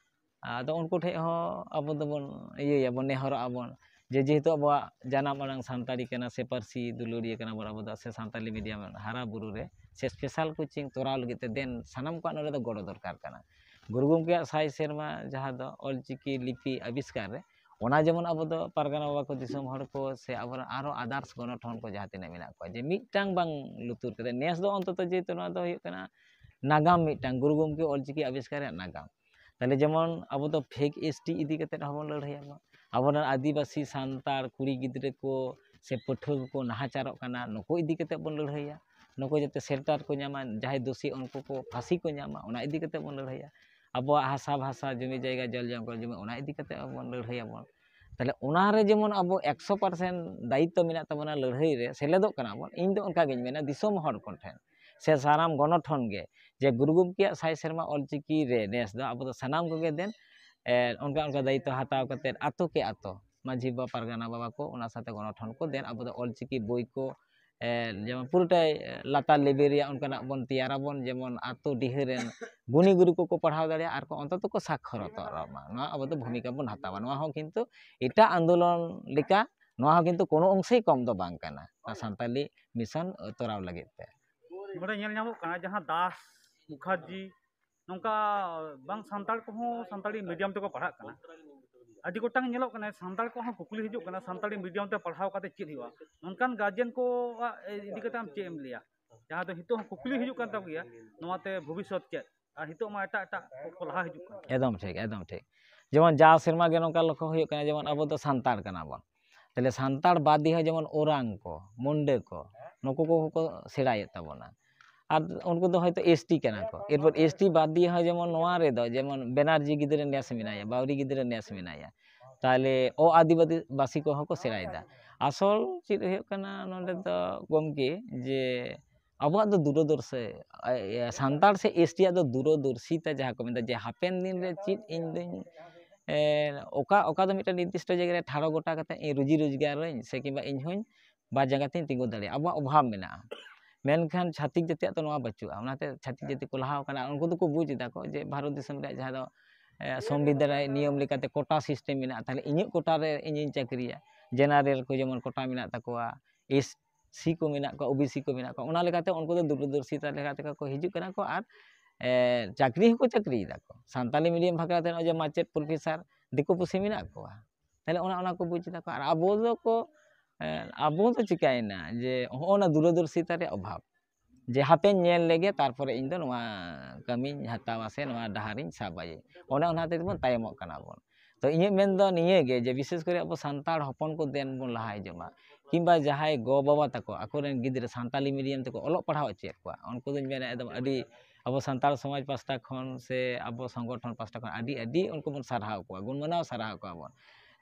ᱟᱫᱚ ᱩᱱᱠᱩ ᱴᱷᱮᱡ ᱦᱚᱸ ᱟᱵᱚ ᱫᱚᱵᱚᱱ ᱤᱭᱟᱹᱭᱟᱵᱚᱱ, ᱱᱮᱦᱚᱨᱚᱜ ᱟᱵᱚᱱ ᱡᱮ ᱡᱮᱦᱮᱛᱩ ᱟᱵᱚᱣᱟᱜ ᱡᱟᱱᱟᱢ ᱟᱲᱟᱝ ᱥᱟᱱᱛᱟᱲᱤ ᱠᱟᱱᱟ ᱥᱮ ᱯᱟᱹᱨᱥᱤ ᱫᱩᱞᱟᱹᱲᱤᱭᱟᱹ ᱠᱟᱱᱟ ᱵᱚᱱ ᱟᱵᱚ ᱫᱚ, ᱥᱮ ᱥᱟᱱᱛᱟᱞᱤ ᱢᱤᱰᱤᱭᱟᱢ ᱦᱟᱨᱟ ᱵᱩᱨᱩ ᱨᱮ ᱥᱮ ᱥᱯᱮᱥᱟᱞ ᱠᱳᱪᱤᱝ ᱛᱚᱨᱟᱣ ᱞᱟᱹᱜᱤᱫ ᱛᱮ ᱫᱮᱱ ᱥᱟᱱᱟᱢ ᱠᱚᱣᱟᱜ ᱱᱚᱰᱮ ᱫᱚ ᱜᱚᱲᱚ ᱫᱚᱨᱠᱟᱨ ᱠᱟᱱᱟ᱾ ᱜᱩᱨᱩ ᱜᱚᱢᱠᱮᱭᱟᱜ ᱥᱟᱭ ᱥᱮᱨᱢᱟ ᱡᱟᱦᱟᱸ ᱫᱚ ᱚᱞᱪᱤᱠᱤ ᱞᱤᱯᱤ ᱟᱵᱤᱥᱠᱟᱨ ᱨᱮ, ᱚᱱᱟ ᱡᱮᱢᱚᱱ ᱟᱵᱚ ᱫᱚ ᱯᱟᱨᱜᱟᱱᱟ ᱵᱟᱵᱟ ᱠᱚ, ᱫᱤᱥᱚᱢ ᱦᱚᱲ ᱠᱚ ᱥᱮ ᱟᱵᱚᱨᱮᱱ ᱟᱨᱚ ᱟᱫᱟᱨᱥ ᱜᱚᱱᱚᱴᱷᱚᱱ ᱠᱚ ᱡᱟᱦᱟᱸ ᱛᱤᱱᱟᱹᱜ ᱢᱮᱱᱟᱜ ᱠᱚᱣᱟ, ᱡᱮ ᱢᱤᱫᱴᱟᱝ ᱵᱟᱝ ᱞᱩᱛᱩᱨ ᱠᱟᱛᱮ ᱱᱮᱥ ᱫᱚ ᱚᱱᱛᱚᱛᱚ ᱡᱮᱦᱮᱛᱩ ᱱᱚᱣᱟ ᱫᱚ ᱦᱩᱭᱩᱜ ᱠᱟᱱᱟ ᱱᱟᱜᱟᱢ ᱢᱤᱫᱴᱟᱝ, ᱜᱩᱨᱩ ᱜᱚᱢᱠᱮ ᱚᱞᱪᱤᱠᱤ ᱟᱵᱤᱥᱠᱟᱨ ᱨᱮᱭᱟᱜ ᱱᱟᱜᱟᱢ᱾ ᱛᱟᱦᱚᱞᱮ ᱡᱮᱢᱚᱱ ᱟᱵᱚ ᱫᱚ ᱯᱷᱮᱠ ᱮᱥᱴᱤ ᱤᱫᱤ ᱠᱟᱛᱮ ᱦᱚᱸᱵᱚᱱ ᱞᱟᱹᱲᱦᱟᱹᱭᱟ ᱵᱚᱱ᱾ ᱟᱵᱚᱨᱮᱱ ᱟᱹᱫᱤᱵᱟᱹᱥᱤ ᱥᱟᱱᱛᱟᱲ ᱠᱩᱲᱤ ᱜᱤᱫᱽᱨᱟᱹ ᱠᱚ ᱥᱮ ᱯᱟᱹᱴᱷᱩᱣᱟᱹ ᱠᱚᱠᱚ ᱱᱟᱦᱟᱪᱟᱨᱚᱜ ᱠᱟᱱᱟ, ᱱᱩᱠᱩ ᱤᱫᱤ ᱠᱟᱛᱮ ᱵᱚᱱ ᱞᱟᱹᱲᱦᱟᱹᱭᱟ᱾ ᱱᱩᱠᱩ ᱡᱟᱛᱮ ᱥᱮᱞᱴᱟᱨ ᱠᱚ ᱧᱟᱢᱟ, ᱡᱟᱦᱟᱸᱭ ᱫᱳᱥᱤ ᱩᱱᱠᱩ ᱠᱚ ᱯᱷᱟᱸᱥᱤ ᱠᱚ ᱧᱟᱢᱟ, ᱚᱱᱟ ᱤᱫᱤ ᱠᱟᱛᱮ ᱵᱚᱱ ᱞᱟᱹᱲᱦᱟᱹᱭᱟ᱾ ᱟᱵᱚᱣᱟᱜ ᱦᱟᱥᱟ ᱵᱷᱟᱥᱟ, ᱡᱚᱢᱤ ᱡᱟᱭᱜᱟ, ᱡᱚᱞ ᱡᱚᱝᱜᱚᱞ ᱡᱚᱢᱤ, ᱚᱱᱟ ᱤᱫᱤ ᱠᱟᱛᱮ ᱵᱚᱱ ᱞᱟᱹᱲᱦᱟᱹᱭᱟᱵᱚᱱ᱾ ᱛᱟᱦᱚᱞᱮ ᱚᱱᱟᱨᱮ ᱡᱮᱢᱚᱱ ᱟᱵᱚ ᱮᱠᱥᱚ ᱯᱟᱨᱥᱮᱱᱴ ᱫᱟᱭᱤᱛᱛᱚ ᱢᱮᱱᱟᱜ ᱛᱟᱵᱚᱱᱟ ᱞᱟᱹᱲᱦᱟᱹᱭ ᱨᱮ ᱥᱮᱞᱮᱫᱚᱜ ᱠᱟᱱᱟ ᱵᱚᱱ, ᱤᱧ ᱫᱚ ᱚᱱᱠᱟ ᱜᱤᱧ ᱢᱮᱱᱟ ᱫᱤᱥᱚᱢ ᱦᱚᱲ ᱠᱚ ᱴᱷᱮᱱ ᱥᱮ ᱥᱟᱱᱟᱢ ᱜᱚᱱᱚᱴᱷᱚᱱ ᱜᱮ, ᱡᱮ ᱜᱩᱨᱩ ᱜᱚᱢᱠᱮᱭᱟᱜ ᱥᱟᱭ ᱥᱮᱨᱢᱟ ᱚᱞᱪᱤᱠᱤ ᱨᱮ ᱱᱮᱥ ᱫᱚ ᱟᱵᱚ ᱫᱚ ᱥᱟᱱᱟᱢ ᱠᱚᱜᱮ ᱫᱮᱱ, ᱮ, ᱚᱱᱠᱟ ᱚᱱᱠᱟ ᱫᱟᱭᱤᱛᱛᱚ ᱦᱟᱛᱟᱣ ᱠᱟᱛᱮᱫ ᱟᱛᱳ ᱠᱮ ᱟᱛᱳ ᱢᱟᱹᱡᱷᱤ ᱵᱟᱵᱟ, ᱯᱟᱨᱜᱟᱱᱟ ᱵᱟᱵᱟ ᱠᱚ, ᱚᱱᱟ ᱥᱟᱶᱛᱮ ᱜᱚᱱᱚᱴᱷᱚᱱ ᱠᱚ ᱫᱮᱱ ᱟᱵᱚ ᱫᱚ ᱚᱞᱪᱤᱠᱤ ᱵᱳᱭ ᱠᱚ, ᱮ, ᱡᱮᱢᱚᱱ ᱯᱩᱨᱟᱹᱴᱟᱭ ᱞᱟᱛᱟᱨ ᱞᱮᱵᱮᱞ ᱨᱮᱭᱟᱜ ᱚᱱᱠᱟᱱᱟᱜ ᱵᱚᱱ ᱛᱮᱭᱟᱨᱟᱵᱚᱱ, ᱡᱮᱢᱚᱱ ᱟᱛᱳ ᱰᱤᱦᱟᱹ ᱨᱮᱱ ᱜᱩᱱᱤ ᱜᱩᱨᱩ ᱠᱚᱠᱚ ᱯᱟᱲᱦᱟᱣ ᱫᱟᱲᱮᱭᱟᱜᱼᱟ ᱟᱨ ᱠᱚ ᱚᱱᱛᱚᱛᱚ ᱠᱚ ᱥᱟᱠᱷᱚᱨᱚᱛᱚᱜ ᱢᱟ᱾ ᱱᱚᱣᱟ ᱟᱵᱚ ᱫᱚ ᱵᱷᱩᱢᱤᱠᱟ ᱵᱚᱱ ᱦᱟᱛᱟᱣᱟ᱾ ᱱᱚᱣᱟ ᱦᱚᱸ ᱠᱤᱱᱛᱩ ᱮᱴᱟᱜ ᱟᱱᱫᱳᱞᱚᱱ ᱞᱮᱠᱟ ᱱᱚᱣᱟ ᱦᱚᱸ ᱠᱤᱱᱛᱩ ᱠᱳᱱᱳ ᱚᱝᱥᱮ ᱠᱚᱢ ᱫᱚ ᱵᱟᱝ ᱠᱟᱱᱟ, ᱱᱚᱣᱟ ᱥᱟᱱᱛᱟᱞᱤ ᱢᱤᱥᱚᱱ ᱛᱚᱨᱟᱣ ᱞᱟᱹᱜᱤᱫ ᱛᱮ᱾ ᱱᱚᱰᱮ ᱧᱮᱞ ᱧᱟᱢᱚᱜ ᱠᱟᱱᱟ, ᱡᱟᱦᱟᱸ ᱫᱟᱥ, ᱢᱩᱠᱷᱟᱨᱡᱤ, ᱱᱚᱝᱠᱟ ᱵᱟᱝ ᱥᱟᱱᱛᱟᱲ ᱠᱚᱦᱚᱸ ᱥᱟᱱᱛᱟᱲᱤ ᱢᱤᱰᱤᱭᱟᱢ ᱛᱮᱠᱚ ᱯᱟᱲᱦᱟᱜ ᱠᱟᱱᱟ᱾ ᱟᱹᱰᱤ ᱜᱚᱴᱟᱝ ᱧᱮᱞᱚᱜ ᱠᱟᱱᱟ, ᱥᱟᱱᱛᱟᱲ ᱠᱚᱣᱟᱜ ᱦᱚᱸ ᱠᱩᱠᱞᱤ ᱦᱤᱡᱩᱜ ᱠᱟᱱᱟ, ᱥᱟᱱᱛᱟᱲᱤ ᱢᱤᱰᱤᱭᱟᱢ ᱛᱮ ᱯᱟᱲᱦᱟᱣ ᱠᱟᱛᱮ ᱪᱮᱫ ᱦᱩᱭᱩᱜᱼᱟ? ᱱᱚᱝᱠᱟᱱ ᱜᱟᱨᱡᱮᱱ ᱠᱚᱣᱟᱜ ᱤᱫᱤ ᱠᱟᱛᱮ ᱟᱢ ᱪᱮᱫ ᱮᱢ ᱞᱟᱹᱭᱟ, ᱡᱟᱦᱟᱸ ᱫᱚ ᱱᱤᱛᱚᱜ ᱦᱚᱸ ᱠᱩᱠᱞᱤ ᱦᱤᱡᱩᱜ ᱠᱟᱱ ᱛᱟᱠᱚ ᱜᱮᱭᱟ, ᱱᱚᱣᱟᱛᱮ ᱵᱷᱚᱵᱤᱥᱥᱚᱛ ᱪᱮᱫ? ᱟᱨ ᱱᱤᱛᱚᱜ ᱢᱟ ᱮᱴᱟᱜ ᱮᱴᱟᱜ ᱠᱚ ᱞᱟᱦᱟ ᱦᱤᱡᱩᱜ ᱠᱟᱱᱟ᱾ ᱮᱠᱫᱚᱢ ᱴᱷᱤᱠ, ᱮᱠᱫᱚᱢ ᱴᱷᱤᱠ᱾ ᱡᱮᱢᱚᱱ ᱡᱟᱣ ᱥᱮᱨᱢᱟ ᱜᱮ ᱱᱚᱝᱠᱟ ᱞᱚᱠᱠᱷᱚ ᱦᱩᱭᱩᱜ ᱠᱟᱱᱟ, ᱡᱮᱢᱚᱱ ᱟᱵᱚ ᱫᱚ ᱥᱟᱱᱛᱟᱲ ᱠᱟᱱᱟ ᱵᱚᱱ, ᱛᱟᱦᱞᱮ ᱥᱟᱱᱛᱟᱲ ᱵᱟᱫ ᱫᱤᱭᱮ ᱦᱚᱸ ᱡᱮᱢᱚᱱ ᱳᱨᱟᱝ ᱠᱚ, ᱢᱩᱱᱰᱟᱹ ᱠᱚ, ᱱᱩᱠᱩ ᱠᱚᱦᱚᱸ ᱠᱚ ᱥᱮᱬᱟᱭᱮᱫ ᱛᱟᱵᱚᱱᱟ᱾ ᱟᱨ ᱩᱱᱠᱩ ᱫᱚ ᱦᱚᱭᱛᱳ ᱮᱥᱴᱤ ᱠᱟᱱᱟ ᱠᱚ᱾ ᱮᱨᱯᱚᱨ ᱮᱥᱴᱤ ᱵᱟᱫ ᱫᱤᱭᱮ ᱦᱚᱸ ᱡᱮᱢᱚᱱ ᱱᱚᱣᱟ ᱨᱮᱫᱚ ᱡᱮᱢᱚᱱ ᱵᱮᱱᱟᱨᱡᱤ ᱜᱤᱫᱽᱨᱟᱹ ᱱᱮᱥ ᱢᱮᱱᱟᱭᱟ, ᱵᱟᱣᱨᱤ ᱜᱤᱫᱽᱨᱟᱹ ᱱᱮᱥ ᱢᱮᱱᱟᱭᱟ, ᱛᱟᱦᱞᱮ ᱚ ᱟᱹᱫᱤᱵᱟᱹᱥᱤ ᱠᱚᱦᱚᱸ ᱠᱚ ᱥᱮᱬᱟᱭᱮᱫᱟ᱾ ᱟᱥᱚᱞ ᱪᱮᱫ ᱦᱩᱭᱩᱜ ᱠᱟᱱᱟ ᱱᱚᱰᱮ ᱫᱚ ᱜᱚᱢᱠᱮ, ᱡᱮ ᱟᱵᱚᱣᱟᱜ ᱫᱚ ᱫᱩᱨᱚᱫᱚᱨᱥᱤ, ᱮ, ᱥᱟᱱᱛᱟᱲ ᱥᱮ ᱮᱥᱴᱤᱭᱟᱜ ᱫᱚ ᱫᱩᱨᱚᱫᱚᱨᱥᱤᱛᱟ ᱡᱟᱦᱟᱸ ᱠᱚ ᱢᱮᱛᱟᱜᱼᱟ, ᱡᱮ ᱦᱟᱯᱮᱱ ᱫᱤᱱ ᱨᱮ ᱪᱮᱫ ᱤᱧ ᱫᱚᱧ, ᱮ, ᱚᱠᱟ, ᱚᱠᱟ ᱫᱚ ᱢᱤᱫᱴᱟᱝ ᱱᱤᱨᱫᱤᱥᱴᱚ ᱡᱟᱭᱜᱟ ᱨᱮ ᱴᱷᱟᱲᱚ ᱜᱚᱴᱟ ᱠᱟᱛᱮ ᱤᱧ ᱨᱩᱡᱤ ᱨᱳᱡᱽᱜᱟᱨᱟᱹᱧ ᱥᱮ ᱠᱤᱝᱵᱟ ᱤᱧ ᱦᱚᱸᱧ ᱵᱟᱨ ᱡᱟᱸᱜᱟ ᱛᱮᱧ ᱛᱤᱸᱜᱩ ᱫᱟᱲᱮᱭᱟᱜᱼᱟ, ᱟᱵᱚᱣᱟᱜ ᱚᱵᱷᱟᱵᱽ ᱢᱮᱱᱟᱜᱼᱟ᱾ ᱢᱮᱱᱠᱷᱟᱱ ᱪᱷᱟᱹᱛᱤᱠ ᱡᱟᱹᱛᱤᱭᱟᱜ ᱫᱚ ᱱᱚᱣᱟ ᱵᱟᱹᱪᱩᱜᱼᱟ᱾ ᱚᱱᱟᱛᱮ ᱪᱷᱟᱹᱛᱤᱠ ᱡᱟᱹᱛᱤ ᱠᱚ ᱞᱟᱦᱟ ᱟᱠᱟᱱᱟ᱾ ᱩᱱᱠᱩ ᱫᱚᱠᱚ ᱵᱩᱡᱽ ᱮᱫᱟ ᱠᱚ ᱡᱮ ᱵᱷᱟᱨᱚᱛ ᱫᱤᱥᱚᱢ ᱨᱮᱭᱟᱜ ᱡᱟᱦᱟᱸ ᱫᱚ, ᱮ, ᱥᱚᱝᱵᱤᱫᱷᱟᱱ ᱨᱮ ᱱᱤᱭᱚᱢ ᱞᱮᱠᱟᱛᱮ ᱠᱳᱴᱟ ᱥᱤᱥᱴᱮᱢ ᱢᱮᱱᱟᱜᱼᱟ, ᱛᱟᱦᱞᱮ ᱤᱧᱟᱹᱜ ᱠᱳᱴᱟ ᱨᱮ ᱤᱧᱤᱧ ᱪᱟᱹᱠᱨᱤᱭᱟ᱾ ᱡᱮᱱᱟᱨᱮᱞ ᱠᱚ ᱡᱮᱢᱚᱱ ᱠᱳᱴᱟ ᱢᱮᱱᱟᱜ ᱛᱟᱠᱚᱣᱟ, ᱮᱥ ᱥᱤ ᱠᱚ ᱢᱮᱱᱟᱜ ᱠᱚᱣᱟ, ᱳ ᱵᱤ ᱥᱤ ᱠᱚ ᱢᱮᱱᱟᱜ ᱠᱚᱣᱟ, ᱚᱱᱟ ᱞᱮᱠᱟᱛᱮ ᱩᱱᱠᱩ ᱫᱚ ᱫᱩᱨᱚᱫᱚᱨᱥᱤᱛᱟ ᱞᱮᱠᱟ ᱛᱮᱠᱚ ᱠᱚ ᱦᱤᱡᱩᱜ ᱠᱟᱱᱟ ᱠᱚ ᱟᱨ, ᱮ, ᱪᱟᱹᱠᱨᱤ ᱦᱚᱸᱠᱚ ᱪᱟᱹᱠᱨᱤᱭᱮᱫᱟ ᱠᱚ᱾ ᱥᱟᱱᱛᱟᱞᱤ ᱢᱤᱰᱤᱭᱟᱢ ᱵᱷᱟᱜᱽ ᱠᱟᱛᱮ ᱱᱚᱜᱼᱚᱭ ᱡᱮ ᱢᱟᱪᱮᱫ, ᱯᱨᱚᱯᱷᱮᱥᱟᱨ, ᱫᱤᱠᱩ ᱯᱩᱥᱤ ᱢᱮᱱᱟᱜ ᱠᱚᱣᱟ, ᱛᱟᱦᱞᱮ ᱚᱱᱟ, ᱚᱱᱟ ᱠᱚ ᱵᱩᱡᱽ ᱮᱫᱟ ᱠᱚ᱾ ᱟᱨ ᱟᱵᱚ ᱫᱚᱠᱚ, ᱮ, ᱟᱵᱚ ᱫᱚ ᱪᱤᱠᱟᱹᱭᱮᱱᱟ ᱡᱮ ᱦᱚᱸᱜᱼᱚ ᱱᱟ ᱫᱩᱨᱚᱫᱚᱨᱥᱤᱛᱟ ᱨᱮᱭᱟᱜ ᱚᱵᱷᱟᱵᱽ᱾ ᱡᱮ ᱦᱟᱯᱮᱧ ᱧᱮᱞ ᱞᱮᱜᱮ, ᱛᱟᱨᱯᱚᱨᱮ ᱤᱧ ᱫᱚ ᱱᱚᱣᱟ ᱠᱟᱹᱢᱤᱧ ᱦᱟᱛᱟᱣᱟ ᱥᱮ ᱱᱚᱣᱟ ᱰᱟᱦᱟᱨᱤᱧ ᱥᱟᱵᱟᱭᱟᱹᱧ᱾ ᱚᱱᱮ ᱚᱱᱟ ᱛᱮᱜᱮ ᱵᱚᱱ ᱛᱟᱭᱚᱢᱚᱜ ᱠᱟᱱᱟ ᱵᱚᱱ᱾ ᱛᱚ ᱤᱧᱟᱹᱜ ᱢᱮᱱ ᱫᱚ ᱱᱤᱭᱟᱹ ᱜᱮ, ᱡᱮ ᱵᱤᱥᱮᱥ ᱠᱚᱨᱮ ᱟᱵᱚ ᱥᱟᱱᱛᱟᱲ ᱦᱚᱯᱚᱱ ᱠᱚ ᱫᱮᱱ ᱵᱚᱱ ᱞᱟᱦᱟ ᱦᱤᱡᱩᱜ ᱢᱟ, ᱠᱤᱝᱵᱟ ᱡᱟᱦᱟᱸᱭ ᱜᱚ ᱵᱟᱵᱟ ᱛᱟᱠᱚ ᱟᱠᱚᱨᱮᱱ ᱜᱤᱫᱽᱨᱟᱹ ᱥᱟᱱᱛᱟᱞᱤ ᱢᱤᱰᱤᱭᱟᱢ ᱛᱮᱠᱚ ᱚᱞᱚᱜ ᱯᱟᱲᱦᱟᱣ ᱦᱚᱪᱚᱭᱮᱫ ᱠᱚᱣᱟ, ᱩᱱᱠᱩ ᱫᱚᱧ ᱢᱮᱱᱟ ᱮᱠᱫᱚᱢ ᱟᱹᱰᱤ ᱟᱵᱚ ᱥᱟᱱᱛᱟᱲ ᱥᱚᱢᱟᱡᱽ ᱯᱟᱥᱴᱟ ᱠᱷᱚᱱ ᱥᱮ ᱟᱵᱚ ᱥᱚᱝᱜᱚᱴᱷᱚᱱ ᱯᱟᱥᱴᱟ ᱠᱷᱚᱱ ᱟᱹᱰᱤ ᱟᱹᱰᱤ ᱩᱱᱠᱩ ᱵᱚᱱ ᱥᱟᱨᱦᱟᱣ ᱠᱚᱣᱟ, ᱜᱩᱱ ᱢᱟᱱᱟᱣ ᱥᱟᱨᱦᱟᱣ ᱠᱚᱣᱟ ᱵᱚᱱ,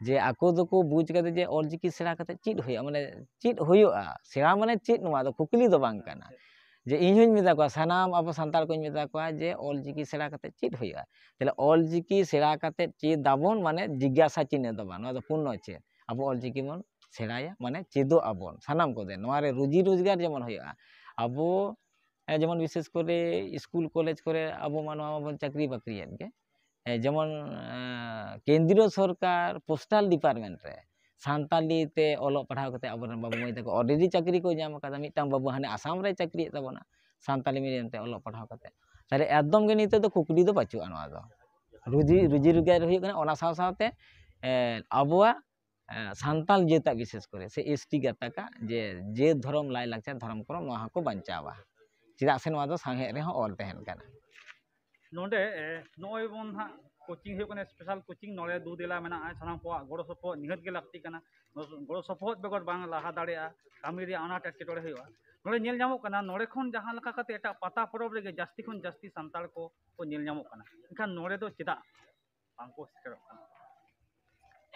ᱡᱮ ᱟᱠᱚ ᱫᱚᱠᱚ ᱵᱩᱡᱽ ᱠᱟᱫᱟ ᱡᱮ ᱚᱞᱪᱤᱠᱤ ᱥᱮᱬᱟ ᱠᱟᱛᱮ ᱪᱮᱫ ᱦᱩᱭᱩᱜᱼᱟ, ᱢᱟᱱᱮ ᱪᱮᱫ ᱦᱩᱭᱩᱜᱼᱟ, ᱥᱮᱬᱟ ᱢᱟᱱᱮ ᱪᱮᱫ, ᱱᱚᱣᱟ ᱫᱚ ᱠᱩᱠᱞᱤ ᱫᱚ ᱵᱟᱝ ᱠᱟᱱᱟ᱾ ᱡᱮ ᱤᱧ ᱦᱚᱧ ᱢᱮᱛᱟ ᱠᱚᱣᱟ, ᱥᱟᱱᱟᱢ ᱟᱵᱚ ᱥᱟᱱᱛᱟᱲ ᱠᱚᱧ ᱢᱮᱛᱟ ᱠᱚᱣᱟ ᱡᱮ ᱚᱞᱪᱤᱠᱤ ᱥᱮᱬᱟ ᱠᱟᱛᱮ ᱪᱮᱫ ᱦᱩᱭᱩᱜᱼᱟ? ᱛᱟᱦᱞᱮ ᱚᱞᱪᱤᱠᱤ ᱥᱮᱬᱟ ᱠᱟᱛᱮ ᱪᱮᱫ ᱟᱵᱚᱱ, ᱢᱟᱱᱮ ᱡᱤᱜᱽᱜᱟᱥᱟ ᱪᱤᱱᱦᱟᱹ ᱫᱚ ᱵᱟᱝ, ᱱᱚᱣᱟ ᱫᱚ ᱯᱩᱨᱱᱚ ᱪᱮᱫ, ᱟᱵᱚ ᱚᱞᱪᱤᱠᱤ ᱵᱚᱱ ᱥᱮᱬᱟᱭᱟ, ᱢᱟᱱᱮ ᱪᱮᱫᱚᱜ ᱟᱵᱚᱱ ᱥᱟᱱᱟᱢ ᱠᱚᱛᱮ, ᱱᱚᱣᱟ ᱨᱮ ᱨᱩᱡᱤ ᱨᱳᱡᱽᱜᱟᱨ ᱡᱮᱢᱚᱱ ᱦᱩᱭᱩᱜᱼᱟ᱾ ᱟᱵᱚ ᱮ, ᱡᱮᱢᱚᱱ ᱵᱤᱥᱮᱥ ᱠᱚᱨᱮ ᱥᱠᱩᱞ ᱠᱚᱞᱮᱡᱽ ᱠᱚᱨᱮ ᱟᱵᱚ ᱢᱟ ᱱᱚᱣᱟ ᱢᱟᱵᱚᱱ ᱪᱟᱹᱠᱨᱤ ᱵᱟᱹᱠᱨᱤᱭᱮᱫ ᱜᱮ, ᱮ, ᱡᱮᱢᱚᱱ ᱮ, ᱠᱮᱱᱫᱨᱤᱭᱚ ᱥᱚᱨᱠᱟᱨ ᱯᱳᱥᱴᱟᱞ ᱰᱤᱯᱟᱨᱴᱢᱮᱱᱴ ᱨᱮ ᱥᱟᱱᱛᱟᱞᱤ ᱛᱮ ᱚᱞᱚᱜ ᱯᱟᱲᱦᱟᱣ ᱠᱟᱛᱮ ᱟᱵᱚᱨᱮᱱ ᱵᱟᱹᱵᱩ ᱢᱟᱹᱭ ᱛᱟᱠᱚ ᱚᱞᱨᱮᱰᱤ ᱪᱟᱹᱠᱨᱤ ᱠᱚ ᱧᱟᱢ ᱟᱠᱟᱫᱟ᱾ ᱢᱤᱫᱴᱟᱝ ᱵᱟᱹᱵᱩ ᱦᱟᱱᱮ ᱟᱥᱟᱢ ᱨᱮ ᱪᱟᱹᱠᱨᱤᱭᱮᱫ ᱛᱟᱵᱚᱱᱟ ᱥᱟᱱᱛᱟᱞᱤ ᱢᱤᱰᱤᱭᱟᱢ ᱛᱮ ᱚᱞᱚᱜ ᱯᱟᱲᱦᱟᱣ ᱠᱟᱛᱮ᱾ ᱛᱟᱦᱞᱮ ᱮᱠᱫᱚᱢ ᱜᱮ ᱱᱤᱛᱚᱜ ᱫᱚ ᱠᱩᱠᱞᱤ ᱫᱚ ᱵᱟᱹᱪᱩᱜᱼᱟ ᱱᱚᱣᱟ ᱫᱚ᱾ ᱨᱩᱡᱤ ᱨᱩᱡᱤ ᱨᱳᱡᱽᱜᱟᱨ ᱦᱩᱭᱩᱜ ᱠᱟᱱᱟ, ᱚᱱᱟ ᱥᱟᱶ ᱥᱟᱶᱛᱮ ᱮ, ᱟᱵᱚᱣᱟᱜ ᱮ, ᱥᱟᱱᱛᱟᱞ ᱡᱟᱹᱛᱟᱜ ᱵᱤᱥᱮᱥ ᱠᱚᱨᱮ ᱥᱮ ᱮᱥᱴᱤ ᱜᱟᱛᱟᱠᱟᱜ ᱡᱮ ᱡᱟᱹᱛ ᱫᱷᱚᱨᱚᱢ ᱞᱟᱭᱼᱞᱟᱠᱪᱟᱨ ᱫᱷᱚᱨᱚᱢ ᱠᱚᱨᱚᱢ ᱱᱚᱣᱟ ᱦᱚᱸᱠᱚ ᱵᱟᱧᱪᱟᱣᱟ, ᱪᱮᱫᱟᱜ ᱥᱮ ᱱᱚᱣᱟ ᱫᱚ ᱥᱟᱶᱦᱮᱫ ᱨᱮᱦᱚᱸ ᱚᱞ ᱛᱟᱦᱮᱱ ᱠᱟᱱᱟ᱾ ᱱᱚᱰᱮ ᱮ, ᱱᱚᱜᱼᱚᱭ ᱵᱚᱱ ᱦᱟᱸᱜ ᱠᱳᱪᱤᱝ ᱦᱩᱭᱩᱜ ᱠᱟᱱᱟ, ᱥᱯᱮᱥᱟᱞ ᱠᱳᱪᱤᱝ ᱱᱚᱰᱮ ᱫᱩ ᱫᱮᱞᱟ ᱢᱮᱱᱟᱜᱼᱟ, ᱥᱟᱱᱟᱢ ᱠᱚᱣᱟᱜ ᱜᱚᱲᱚ ᱥᱚᱯᱚᱦᱚᱫ ᱱᱤᱦᱟᱹᱛ ᱜᱮ ᱞᱟᱹᱠᱛᱤ ᱠᱟᱱᱟ᱾ ᱜᱚᱲᱚ ᱥᱚᱯᱚᱦᱚᱫ ᱵᱮᱜᱚᱨ ᱵᱟᱝ ᱞᱟᱦᱟ ᱫᱟᱲᱮᱭᱟᱜᱼᱟ, ᱠᱟᱹᱢᱤ ᱨᱮᱭᱟᱜ ᱟᱱᱟᱴ ᱮᱴᱠᱮᱴᱚᱬᱮ ᱦᱩᱭᱩᱜᱼᱟ᱾ ᱱᱚᱰᱮ ᱧᱮᱞ ᱧᱟᱢᱚᱜ ᱠᱟᱱᱟ ᱱᱚᱰᱮ ᱠᱷᱚᱱ ᱡᱟᱦᱟᱸ ᱞᱮᱠᱟ ᱠᱟᱛᱮ ᱮᱴᱟᱜ ᱯᱟᱛᱟ ᱯᱚᱨᱚᱵᱽ ᱨᱮᱜᱮ ᱡᱟᱹᱥᱛᱤ ᱠᱷᱚᱱ ᱡᱟᱹᱥᱛᱤ ᱥᱟᱱᱛᱟᱲ ᱠᱚ ᱠᱚ ᱧᱮᱞ ᱧᱟᱢᱚᱜ ᱠᱟᱱᱟ, ᱮᱱᱠᱷᱟᱱ ᱱᱚᱰᱮ ᱫᱚ ᱪᱮᱫᱟᱜ ᱵᱟᱝᱠᱚ ᱥᱮᱴᱮᱨᱚᱜ ᱠᱟᱱᱟ?